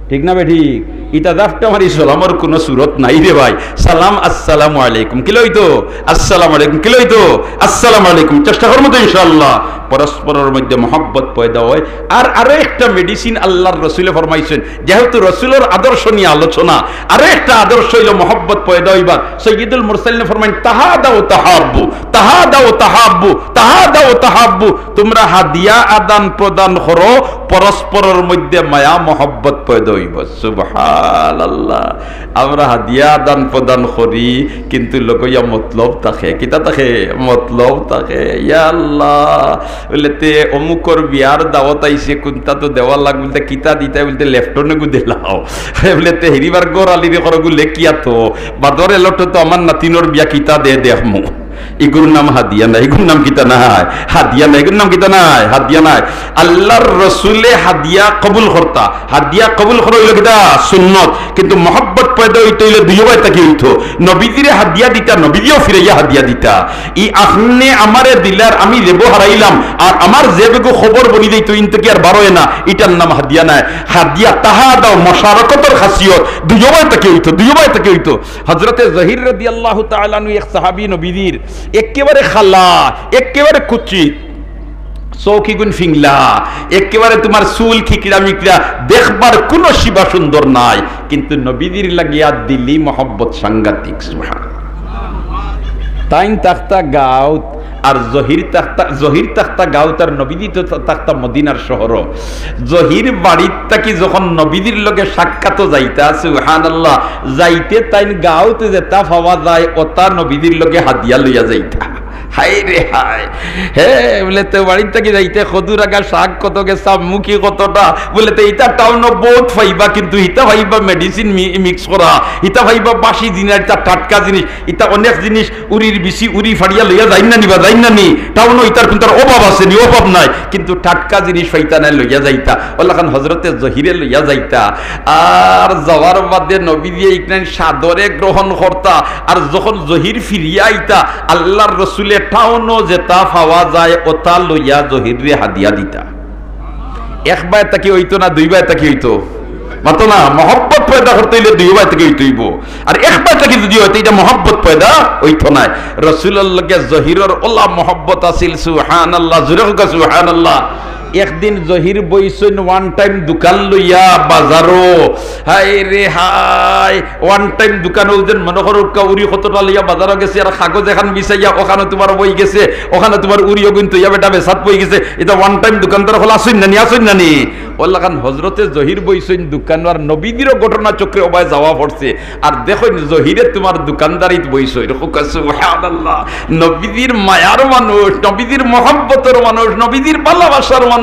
ঠিক না বেঠিক? ইতা দাফটা মারি সালামর কুনু সুরত নাই রে ভাই। সালাম, আসসালামু আলাইকুম। কিলা অইতো? আসসালামু আলাইকুম। কিলা অইতো? আসসালামু আলাইকুম। চেষ্টা করমু তো ইনশাআল্লাহ। পরস্পরর মধ্যে মহব্বত পয়দা অয়। আর আরো একটা medicine আল্লাহর রসুলে ফরমাইছইন, যেহেতু রসুলর আদর্শ নিয়া আলোচনা, আরো একটা আদর্শ অইলো মহব্বত পয়দা অইবার। সৈয়দুল মুরসালিনে ফরমাইন, "তাহাদাউ তাহাব্বু, তাহাদাউ তাহাব্বু, তাহাদাউ তাহাব্বু।" তুমরা হাদিয়া আদান প্রদান করো, পরস্পরর মধ্যে মায়া মহব্বত পয়দা অইবো। সুবহানাল্লাহ। আমরা হাদিয়া আদান প্রদান করি, কিন্তু লগইয়া মতলব থাকে। কিতা থাকে? মতলব থাকে। ইয়া আল্লাহ, বুলে, "তে অমুকর বিয়ার দাওয়াত আইছে, কুনতা তো দেওয়া লাগবো।" বুলে, "কিতা দিতায়?" বুলে, "লেফটনে গু দিলাও।" বুলে, "তে হিরিবার ঘর আলিরে করো গু লেখিয়া তো, বাদর এলটো তো আমার নাতিনর বিয়া, কিতা দে দেখমু।" ইগুর নাম হাদিয়া নায়, ইগুর নাম কিতা নায়? হাদিয়া নায়, ইগুর নাম কিতা নায়? হাদিয়া নায়। আল্লাহর রসুলে হাদিয়া কবুল করতা, হাদিয়া কবুল করা অইলো কিতা? সুন্নত। কিন্তু মহব্বত পয়দা অইতে অইলে দুইওবায় থাকি অইতো। নবীজিরে হাদিয়া দিতা, নবীজিও ফিরাইয়া হাদিয়া দিতা। ই আপনে আমারে দিলার, আমি যেবো হারাইলাম, আর আমার যে বেগু খবর বনি যাইতো, ইন থাকি আর বারোয় না, ইটার নাম হাদিয়া নায়। হাদিয়া তাহাদাউ মুশারাকাতর খাসিয়ত, দুইওবায় থাকি অইতো, দুইওবায় থাকি অইতো। হযরতে জহির রাদিয়াল্লাহু তাআলা আনহু এক সাহাবী নবীজির, একেবারে কালা, একেবারে কুচিত, চউখ ইগুন ফিংলা, একেবারে তুমার চুল খিকড়া মিকড়া, দেখবার কুনু শিবা সুন্দর নাই, কিন্তু নবীজির লাগিয়া দিলি মহব্বত সাংঘাতিক। সুবহান। তাইন থাকতা গাউত, আর জহির থাকতা, জহির থাকতা গাউত, আর নবীজি তো থাকতা মদিনার শহরো। জহির বাড়িত থাকি যখন নবীজির লগে সাক্ষাতো যাইতা, সুবহানাল্লাহ, যাইতে তাইন গাউত যেতা পাওয়া যায়, অতা নবীজির লগে হাদিয়া লইয়া যাইতা। হায় রে হায়। হে, বুলে, তে বাড়িত থাকি যাইতে কদুর আগা শাক কত গেছা, মুখি কতটা, বুলে, তে ইতা টাউনো বউত পাইবা, কিন্তু ইতা পাইবা medicine মি-, mix করা, ইতা পাইবা বাসি জিনিস, ইতা টাটকা জিনিস, ইতা অনেক জিনিস উরির বিচি উরি ফাড়িয়া লইয়া যাইন না নি বা যাইন না নি? টাউনো ইতার কুনতার অভাব আছে নি? অভাব নাই, কিন্তু টাটকা জিনিস পাইতা নায়, লইয়া যাইতা। অলাখান হযরতে জহিরে লইয়া যাইতা। আর যাওয়ার বাদে নবীজিয়ে ইকনাইন সাদরে গ্রহণ করতা। আর যখন জহির ফিরিয়া আইতা, আল্লাহর রসুলে টাউনো যেতা পাওয়া যায়, অতা লইয়া জহিররে হাদিয়া দিতা। একবায় থাকি অইতো না, দুইবায় থাকি অইতো? মাতো না, মহব্বত পয়দা করতে অইলে দুইবায় থাকি অইতো অইবো। আর একবায় থাকি যুদি অয়, তে ইটা মহব্বত পয়দা অইতো নায়। রসুলর লগে জহিরর অলা মহব্বত আছিল, সুবহানাল্লাহ, জোরে কউক্কা সুবহানাল্লাহ। একদিন জহির বইছইন one time দোকান লইয়া বাজারো। হায় রে হায়, one time দোকানো যেন মনো করউক্কা উরি কতটা লইয়া বাজারো গেছে, আর কাগজ এখান বিছাইয়া অখানো তুমার বই গেছে, অখানো তুমার উরি অগুইন থইয়া বেটা বেসাত বই গেছে। ইতা one time দোকানদার অকল আছইন না নি, আছইন না নি? অলাখান হযরতে জহির বইছইন দোকানো, আর নবীজিরও ঘটনা চক্রে অবায় যাওয়া পড়ছে। আর দেখইন জহিরে তুমার দোকানদারিত বইছইন, কউক্কা সুবহানাল্লাহ। নবীজির মায়ার মানুষ, নবীজির মহব্বতর মানুষ, নবীজির ভালোবাসার মানুষ,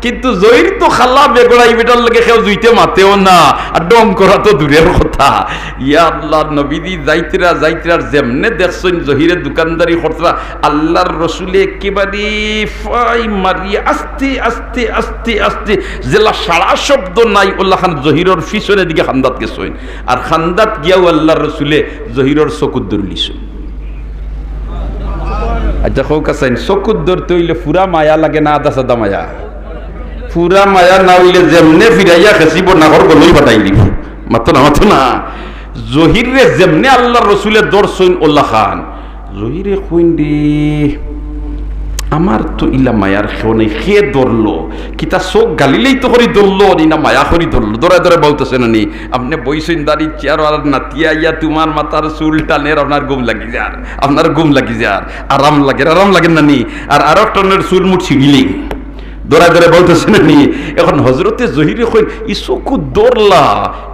কিন্তু জহির তো কালা বেগড়া, ই বেটার লগে কেউ জুইতে মাতেও না, আর ঢং করা তো দূরের কথা। ইয়া আল্লাহ, নবীজি যাইতরা, যাইতরা, আর যেমনে দেখছইন জহিরে দোকানদারি করতরা, আল্লাহর রসুলে একেবারে ফাই মারিয়া আস্তে আস্তে আস্তে আস্তে, যেলা সারা শব্দ নাই, অলাখান জহিরর পিছনে দিকে কান্দাত গেছইন। আর কান্দাত গিয়াউ আল্লাহর রসুলে জহিরর চকুত ধরলিছইন। আচ্ছা, কউক্কা চাইন, চকুত ধরতে অইলে পুরা মায়া লাগে না আধা সাদা মায়া? পুরা মায়া না অইলে যেমনে ফিরাইয়া খেছিবো, নাকর গলই ফাটাই দিবো। মাতো না, মাতো না। জহিররে যেমনে আল্লার রসুলে ধরছইন অলাখান, জহিরে কইন রে, আমার তো ইলা মায়ার কেউ নাই, কে ধরলো? কিতা চউখ গালিলেই তো করি ধরলো নি, না মায়া করি ধরলো? ধরায় ধরায় বউত আছে না নি? আপনে বইছইন দাড়ি চেয়ার আর নাতিয়া আইয়া তুমার মাথার চুল টানের, আপনার ঘুম লাগি যার, আপনার ঘুম লাগি যার, আরাম লাগের, আরাম লাগের না নি? আর আরক টনের চুল মুঠ ছিঁড়িলেই ধরায় ধরায় বউত আছে না নি? এখন হজরতে জহিরে কইন, ই চউখ ধরলা,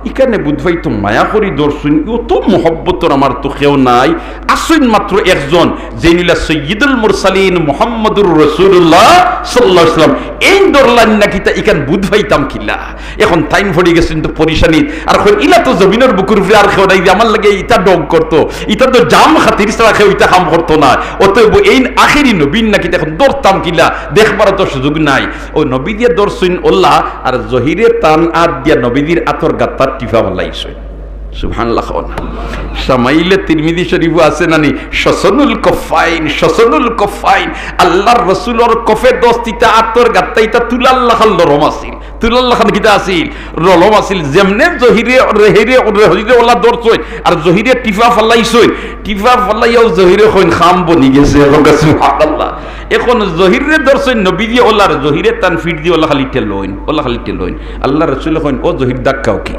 ইখানে বুধ ভাই তো মায়া করি ধরছইন, অত মহব্বতর আমার তো কেউ নাই, আছইন মাত্র একজন, যেইন অইলা সৈয়দুল মুরসালিন মুহাম্মদুর রাসূলুল্লাহ সাল্লাল্লাহু আলাইহি ওয়াসাল্লাম। এইন ধরলাইন না কিতা, ইখান বুধ পাইতাম কিলা? এখন তাইন পড়ি গেছইন তো পরিশানিত, আর কইন, ইলা তো জমিনর বুকুর উপরে আর কেউ নাই যে আমার লগে ইতা ঢং করতো, ইতা তো জাম খাতির ছাড়া কেউ ইতা কাম করতো না, অতএব এইন আখেরি নবীন না কিতা, এখন ধরতাম কিলা, দেখবার তো সুযোগ নাই। অউ নবীজিয়ে ধরছইন অলা, আর জহিরে তান আত দিয়া নবীজির আতর গাত্তাত টিফা ফালাইছইন। সুবহানাল্লাহ কও না। শামাইলে তিরমিজি শরীফো আছে না নি, শসনুল কফাইন, শসনুল কফাইন। আল্লার রসুলর কফে দস্ত ইতা, আতর গাত্তা ইতা তুলার লাখান লরম আছিল, তুলার লাখান কিতা আছিল? লরম আছিল। যেমনে জহিরে, রেহিরে, রেহিরে অলা ধরছইন, আর জহিরে টিফা ফালাইছইন, টিফা ফালাইয়াউ জহিরে কইন, কাম বনি গেছে। সুবহানাল্লাহ। এখন জহিররে ধরছইন নবীজিয়ে অলার, জহিরে তান ফিট দি অলা খালি ঠেলইন, অলা খালি ঠেলইন। আল্লার রসুলে কইন, ও জহির, ধাক্কাও কি?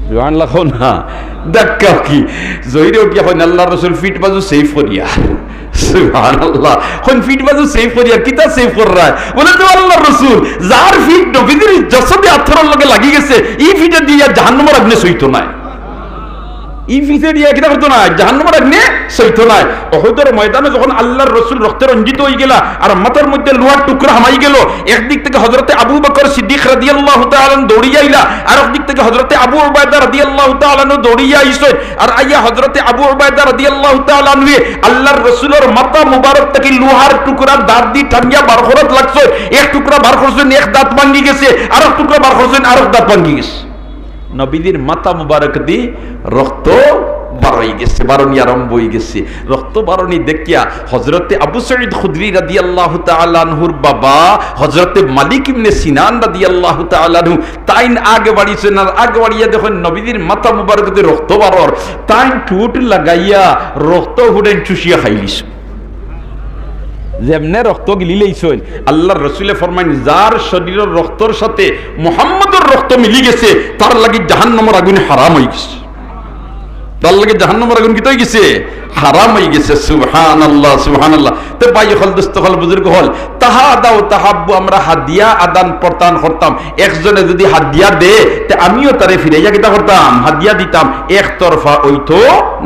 সুবহানাল্লাহ কও না, ধাক্কাও কি? জহিরে উঠিয়া কইন, আল্লার রসুল, ফিট বাজু সেভ করিয়া। সুবহানাল্লাহ। কইন, ফিট বাজু সেভ করিয়া, কিতা সেভ কররায়? বলে, তো আল্লার রসুল, যার ফিট নবীজির জসদে আতরর লগে লাগি গেছে, ই ফিটে দিয়া জাহান্নামর আগুনে ছইতো নায়। ই ফিটে দিয়া কিতা করতো নায়? জাহান্নামর আগুনে ছইতো নায়। উহুদর ময়দানো যখন আল্লার রসুল রক্তে রঞ্জিত অইগেলা, আর মাথার মধ্যে লোহার টুকরা হামাই গেল, একদিক থাকি হজরতে আবু বকর সিদ্দিক রাদিয়াল্লাহু তাআলা আনহু দৌড়িয়া আইলা, আরক দিক থাকি হজরতে আবু উবায়দা রাদিয়াল্লাহু তাআলা আনহু দৌড়িয়া আইছইন, আর আইয়া হজরতে আবু উবায়দা রাদিয়াল্লাহু তাআলা আনহুয়ে আল্লার রসুলর মাথা মুবারক থাকি লোহার টুকরা দাঁত দি টানিয়া বার করত লাগছইন, এক টুকরা বার করছইন, এক দাঁত ভাঙ্গি গেছে, আরক টুকরা বার করছইন, আরক দাঁত ভাঙ্গি গেছে। নবীজির মাথা মুবারক দি রক্ত বারই গেছে, বারনি আরম্ভ অই গেছে। রক্ত বারনি দেখিয়া হজরতে আবু সাঈদ খুদরি রাদিয়াল্লাহু তাআলা আনহুর বাবা হজরতে মালিক ইবনে সিনান রাদিয়াল্লাহু তাআলা আনহু তাইন আগে বাড়িছইন, আর আগে বাড়িয়া দেখইন নবীজির মাথা মুবারক দি রক্ত বারর, তাইন ঠুট লাগাইয়া রক্ত হুডেন চুষিয়া খাইলিছইন। যেমনে রক্ত গিলিলাইছইন, আল্লার রসুলে ফরমাইন, যার শরীরর রক্তর সাথে মুহাম্মদর রক্ত মিলি গেছে, তার লাগি জাহান্নামর আগুন হারাম অই গেছে। তার লাগি জাহান্নামর আগুন কিতা অই গেছে? হারাম অই গেছে। সুবহানাল্লাহ, সুবহানাল্লাহ। তে ভাই অকল, দোস্ত অকল, বুজুর্গ অকল, তাহাদাউ তাহাব্বু, আমরা হাদিয়া আদান প্রদান করতাম। একজনে যুদি হাদিয়া দে, তে আমিও তারে ফিরাইয়া কিতা করতাম? হাদিয়া দিতাম। একতরফা অইতো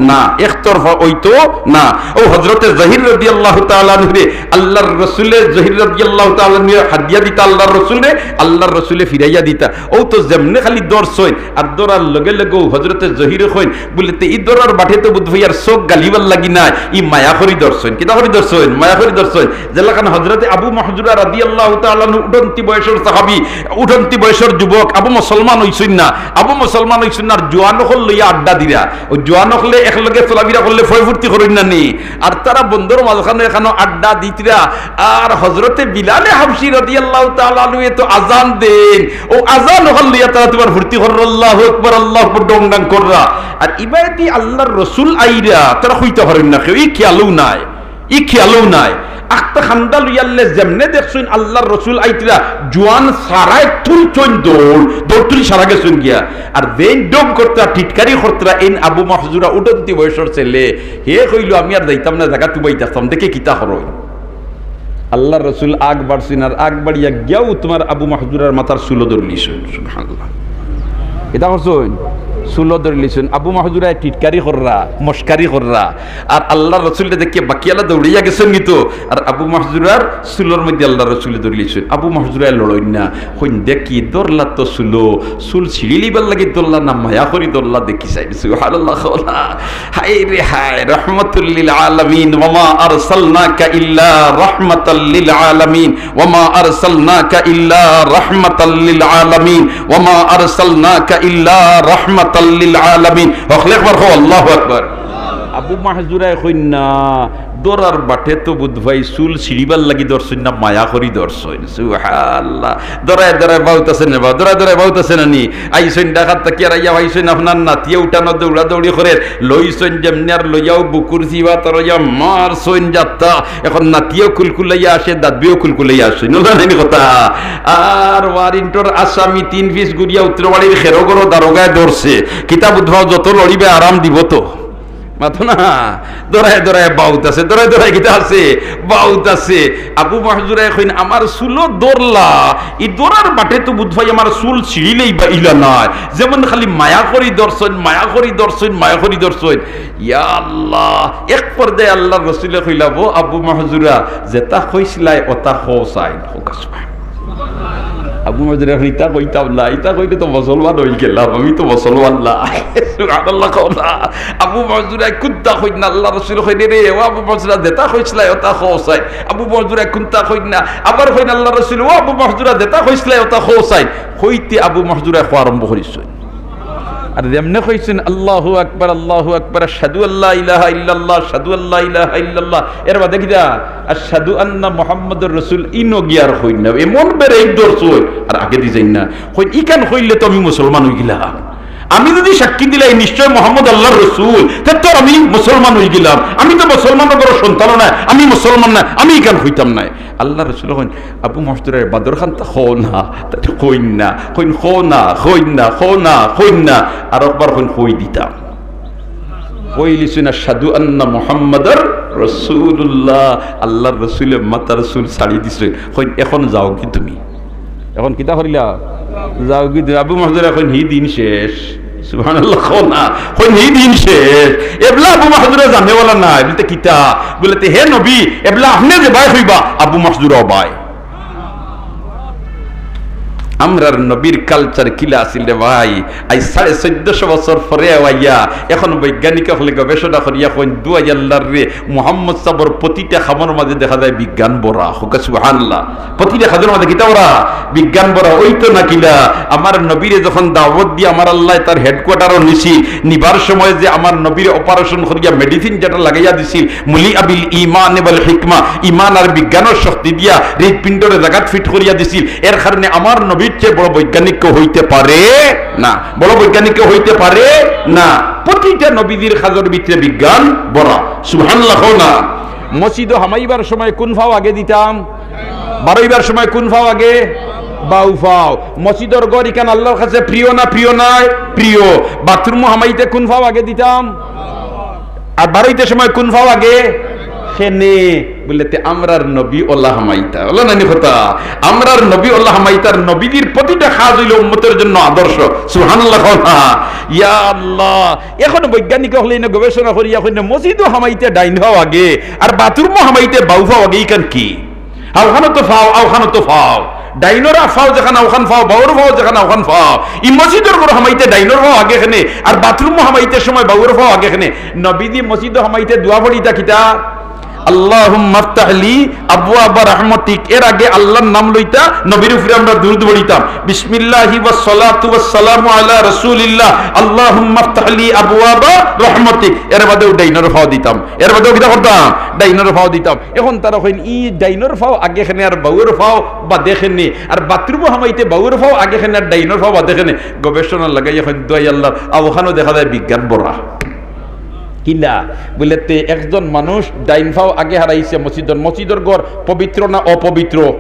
না, একতরফা অইতো না। অউ হজরতে জহির রাদিয়াল্লাহু তাআলা আনহুরে আল্লার রসুলে, জহির রাদিয়াল্লাহু তাআলা আনহুরে হাদিয়া দিতা আল্লার রসুলরে, আল্লার রসুলে ফিরাইয়া দিতা। অউ তো যেমনে খালি ধরছইন, আর ধরার লগে লগে অউ হজরতে জহিরে কইন, বুলে, তে ই ধরার বাটে তো বুধ ভাইয়ার চউখ গালিবার লাগি নায়, ই মায়া করি ধরছইন। কিতা করি ধরছইন? মায়া করি ধরছইন। যেলাখান হজরতে আবু মাহজুরা রাদিয়াল্লাহু তাআলা আনহু উঠন্তি বয়সর সাহাবী, উঠন্তি বয়সর যুবক, আবু মুসলমান অইছইন না, আবু মুসলমান অইছইন না, আর জোয়ান অকল লইয়া আড্ডা দিরা। অউ জোয়ান অকলে একলগে চলাফিরা করলে ফয় ফুর্তি করইন না নি? আর তারা বন্দর মাঝখানো একখানো আড্ডা দিতরা, আর হজরতে বিলালে হাবশি রাদিয়াল্লাহু তাআলা আনহুয়ে তো আজান দেইন, অউ আজান অখান লইয়া তারা তুমার ফুর্তি কররা, আল্লাহু আকবার, আল্লাহু আকবার, ডং ডং কররা। আর ইবায়দি আল্লার রসুল আইরা, তারা কইতা পারইন না কেউ, ই খেয়ালও নাই, ই খেয়ালও নাই। আখতা খান্দা লইয়ারলে যেমনে দেখছইন আল্লার রসুল আইতরা, জোয়ান সারায় তুলছইন দৌড়, দৌড় তুলি সারা গেছইন গিয়া। আর যেইন ডং করতরা, টিটকারি করতরা, এইন আবু মাহজুরা উঠন্তি বয়সর ছেলে, হে কইলো, আমি আর যাইতাম না, জাগা তুবাই থাকতাম, দেখি কিতা করইন। আল্লার রসুল আগ বাড়ছইন, আর আগ বাড়িয়া গিয়াউ তুমার আবু মাহজুরার মাথার চুলো ধরলিছইন। সুবহানাল্লাহ। কিতা করছইন? চুলো ধরলিছইন। আবু মাহজুরায় টিটকারি কররা, মস্কারি কররা। আর আল্লার রসুলরে দেখিয়া বাকিআলা দৌড়াইয়া গেছইন গি তো। আর আবু মাহজুরার চুলোর মধ্যে আল্লার রসুলে ধরলিছইন। আবু মাহজুরায় লড়ইন না। কইন, দেখি, ধরলা তো চুলো, চুল ছিঁড়িলিবার লাগি ধরলা না মায়া করি ধরলা, দেখি চাই। সুবহানাল্লাহ কও না। হায় রে হায়, রহমাতুল লিল আলামিন, ওয়া মা আরসালনাকা ইল্লা রাহমাতাল লিল আলামিন, ওয়া মা আরসালনাকা ইল্লা রাহমাতাল লিল আলামিন, ওয়া মা আরসালনাকা ইল্লা রাহমাতাল লিল আলামিন। হকলে একবার কও, আল্লাহু আকবার। আবু মাহজুরায় কইন না, ধরার বাটে তো বুধ ভাই চুল ছিড়িবার লাগি ধরছইন না, মায়া করি ধরছইন। সুবহানাল্লাহ। ধরায় ধরায় বাউতাছে না বা, ধরায় ধরায় বাউতাছে না নি? আইছইন ঢাকাত থাকি আর আইয়া পাইছইন আপনার নাতিয়ে উঠানো দৌড়াদৌড়ি করের, লইছইন যেমনে আর লইয়াউ বুকুর জিবা তার ইয়া মারছইন যাত্তা। এখন নাতিয়েও কুলকুলাইয়া আসে, দাদবিও কুলকুলাইয়া আসইন। ওলা নানি কথা? আর ওয়ারিন্টর আসামি তিন পিস গুড়িয়া উত্তরবাড়ির খেরো গরো দারোগায় ধরছে। কিতা বুধ ভাই যত লড়িবে আরাম দিব তো। মাতো না, ধরায় ধরায় বাউতাছে, ধরায় ধরায় কিতা আছে? বাউতাছে। আবু মাহজুরায় কইন, "আমার চুলো ধরলা, ই ধরার বাটে তো বুধ ভাই আমার চুল ছিড়িলেই বা ইলা নায়, যেমন খালি মায়া করি ধরছইন, মায়া করি ধরছইন, মায়া করি ধরছইন।" ইয়া আল্লাহ, এক পর্যায়ে আল্লাহর রসুলে কইলা, "ও আবু মাহজুরা, যেতা কইছলায় ওতা কও চাই।" আবু মাহজুরায় কইন, "ইতা কইতাম না, ইতা কইলে তো মুসলমান অইগেলাম, আমি তো মুসলমান না।" সুবহানাল্লাহ কও না। আবু মাহজুরায় কুন্তা কইন না, আল্লাহর রসুলে কইন, "রে, ও আবু মাহজুরা, যেতা কইছলায় ওতা কও চাই।" আবু মাহজুরায় কুন্তা কইন না, আবার কইন আল্লাহর রসুলে, "ও আবু মাহজুরা, যেতা কইছলায় ওতা কও চাই।" কইতে আবু মাহজুরায় কওয়া আরম্ভ করিছইন। আর যেমনে কইছইন, "আল্লাহু আকবার, আল্লাহু আকবার, আশহাদু আল্লা ইলাহা ইল্লাল্লাহ, আশহাদু আল্লা ইলাহা ইল্লাল্লাহ।" এর বাদে কিতা? "আশহাদু আন্না মুহাম্মাদুর রাসূল।" ইনো গিয়া আর কইন না, এমন ব্রেক ধরছইন, আর আগেদি যাইন না। কইন, "ইখান কইলে তো আমি মুসলমান অইগেলাম। আমি যুদি সাক্ষী দিলাই নিশ্চয় মোহাম্মদ আল্লাহর রসুল, তে তো আমি মুসলমান অইগেলাম। আমি তো মুসলমানর ঘরর সন্তানও নায়, আমি মুসলমান নায়, আমি ইখান কইতাম নায়।" আল্লাহর রসুলে কইন, "আবু মাহজুরায় বাদর খানতা কও না।" তাতে কইন না, কইন, "কও না, কইন না, কও না, কইন না।" আর একবার কইন, "কই দিতাম।" কইলিছইন, "আশহাদু আন্না মুহাম্মাদার রাসূলুল্লাহ।" আল্লাহর রসুলে মাথার চুল ছাড়ি দিছইন। কইন, "এখন যাওগি তুমি।" এখন কিতা করিলা? যাওগি তুমি। আবু মাহজুরায় কইন, "হি দিন শেষ।" সুবহানাল্লাহ কও না। কইন, "হি দিন শেষ।" এবলা আবু মাহজুরায় জানে ওলা নায়। বুলে, "তে কিতা?" বুলে, "তে হে নবী, এবলা আপনে যেবায় কইবা, আবু মাহজুরাও বায়।" আমরার নবীর culture কিলা আছিল রে ভাই? আইজ সাড়ে চৌদ্দশো বছর পরে আইয়া এখন বৈজ্ঞানিক অকলে গবেষণা করিয়া কইন, "দুয়াই আল্লাহর রে, মুহাম্মদ সাবর প্রতিটা খামর মাঝে দেখা যায় বিজ্ঞান ভরা।" কউক্কা সুবহানাল্লাহ। প্রতিটা খামর মাঝে কিতা ভরা? বিজ্ঞান ভরা। অইতো না কিলা? আমার নবীরে যখন দাওয়াত দিয়া আমার আল্লায় তার headquarter-ও নিছিল, নিবার সময় যে আমার নবীরে operation করিয়া medicine যেটা লাগাইয়া দিছিল, মুলিআ বিল ঈমান ওয়াল হিকমা, ঈমান আর বিজ্ঞানর শক্তি দিয়া হৃদপিণ্ডরে জাগাত fit করিয়া দিছিল। এর কারণে আমার নবীর চেয়ে বড় বৈজ্ঞানিক কেউ হইতে পারে না, বড় বৈজ্ঞানিক কেউ হইতে পারে না। প্রতিটা নবীজির কাজর ভিতরে বিজ্ঞান ভরা। সুবহানাল্লাহ কও না। মসজিদো হামাইবার সময় কুন পাও আগে দিতাম? বারইবার সময় কুন পাও আগে? বাউ পাও। মসজিদর ঘর ইখান আল্লাহর কাছে প্রিয় না প্রিয় নায়? প্রিয়। বাথরুমো হামাইতে কুন পাও আগে দিতাম? আর বারইতে সময় কুন পাও আগে? খেনে। বুলে, "তে আমরার নবী ওলা হামাইতা।" ওলা নানি কথা? আমরার নবী ওলা হামাইতার, নবীজির প্রতিটা কাজ অইলো উম্মতের জন্য আদর্শ। সুবহানাল্লাহ কও না। ইয়া আল্লাহ। এখন বৈজ্ঞানিক অকলে ইনো গবেষণা করিয়া কইন, মসজিদো হামাইতে ডাইন পাও আগে, আর বাথরুমো হামাইতে বাউ পাও আগে, ইখান কি? আউখানো তো পাও, আউখানো তো পাও। ডাইনর পাও যেখান আউখান পাও, বাউর পাও যেখান আউখান পাও। ই মসজিদর ঘরো হামাইতে ডাইনর পাও আগে খেনে, আর বাথরুমো হামাইতে সময় বাউর পাও আগে খেনে। নবীজি মসজিদো হামাইতে দোয়া পড়িতা কিতা? "আল্লাহুম্মা ইফতাহ লি আবওয়াবা রাহমাতিক।" এর আগে আল্লাহর নাম লইতা, নবীর উপরে আমরা দুরূদ পড়িতাম। "বিসমিল্লাহি ওয়াস সালাতু ওয়াস সালামু আলা রাসূলিল্লাহ। আল্লাহুম্মা ইফতাহ লি আবওয়াবা রাহমাতিক।" এর বাদেও ডাইনর পাও দিতাম। এর বাদেও কিতা করতাম? ডাইনর পাও দিতাম। এখন তারা কইন, "ই ডাইনর পাও আগে খেনে আর বাউর পাও বাদে খেনে, আর বাথরুমো হামাইতে বাউর পাও আগে খেনে আর ডাইনর পাও বাদে খেনে।" গবেষণা লাগাইয়া কইন, "দুয়াই আল্লাহর, আউখানো দেখা যায় বিজ্ঞান ভরা।" কিলা? বুলে, "তে একজন মানুষ ডাইন পাও আগে হারাইছে মসজিদর, মসজিদর ঘর পবিত্র না অপবিত্র?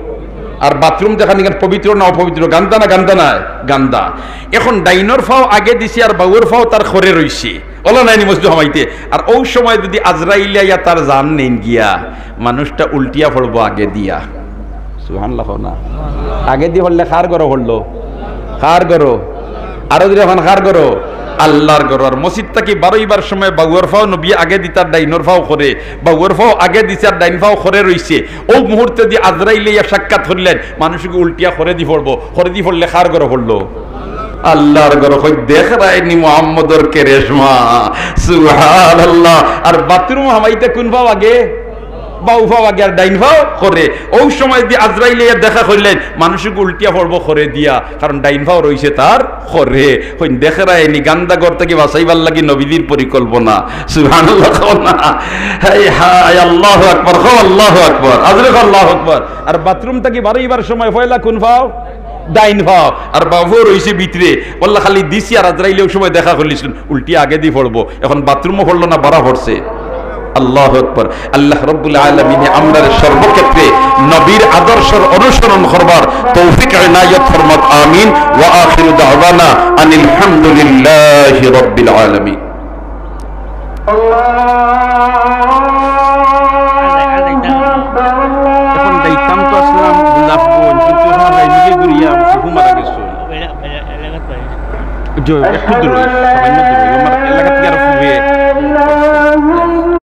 আর বাথরুম যেখান ইখান পবিত্র না অপবিত্র? গান্দা না গান্দা নায়? গান্দা।" এখন ডাইনর পাও আগে দিছে আর বাউর পাও তার খরে রইছে। ওলা নায়নি মসজিদো হামাইতে। আর অউ সময় যুদি আজরাইলে আইয়া তার জান নেইন গিয়া, মানুষটা উল্টিয়া পড়বো আগে দিয়া। সুবহানাল্লাহ কও না। আগে দি পড়লে কার ঘরো পড়লো? কার ঘরো? আরো জোরে কও না, কার ঘরো? আল্লাহর ঘরো। আর মসজিদ থাকি বারইবার সময় বাউর পাও নবী আগে দিতা, ডাইনর পাও খরে, বাউর পাও আগে দিছে আর ডাইন পাও খরে রইছে। অউ মুহূর্তে দি আজরাইলে আইয়া সাক্ষাৎ করিলাইন, মানুষগু উল্টিয়া খরে দি পড়বো, খরে দি পড়লে কার ঘরো পড়লো? আল্লাহর ঘরো। কই দেখরায়নি মুহাম্মদর কেরেশমা। সুবহানাল্লাহ। আর বাথরুমো হামাইতে কুন পাও আগে? বাউ পাও আগে আর ডাইন পাও খরে। অউ সময় দি আজরাইলে ইয়া দেখা করিলাইন, মানুষ উল্টিয়া পড়বো খরে দিয়া, কারণ ডাইন পাও রইছে তার খরে। কইন দেখরায়নি, গান্দা ঘর থাকি বাঁচাইবার লাগি নবীজির পরিকল্পনা। সুবহানাল্লাহ কও না। হায় হায়, আল্লাহু আকবার, কও আল্লাহু আকবার, আজরে কও আল্লাহু আকবার। আর বাথরুম থাকি বারইবার সময় পয়লা কুন পাও? ডাইন পাও। আর বাউ পাও রইছে ভিতরে। বললা খালি দিছি আর আজরাইলে অউ সময় দেখা করিলিছইন, উল্টিয়া আগে দি পড়বো। এখন বাথরুমও পড়লো না, বারা পড়ছে। আল্লাহু আকবার। আল্লাহ রাব্বুল আলামিনে আমরারে সর্বক্ষেত্রে নবীর আদর্শর অনুসরণ করবার তৌফিক এনায়েত ফরমাউক। আমিন। ওয়া আখিরু দাওয়ানা আনিল হামদুলিল্লাহি রাব্বিল আলামিন। এখন যাইতাম তো আছলাম গোলাপগঞ্জ, কিন্তু এখন যাইমুগি ঘুরিয়া, আমার ফুফু মারা গেছে। যে একটু দূর, সামান্য দূর, আমার এলাকা থাকি আরো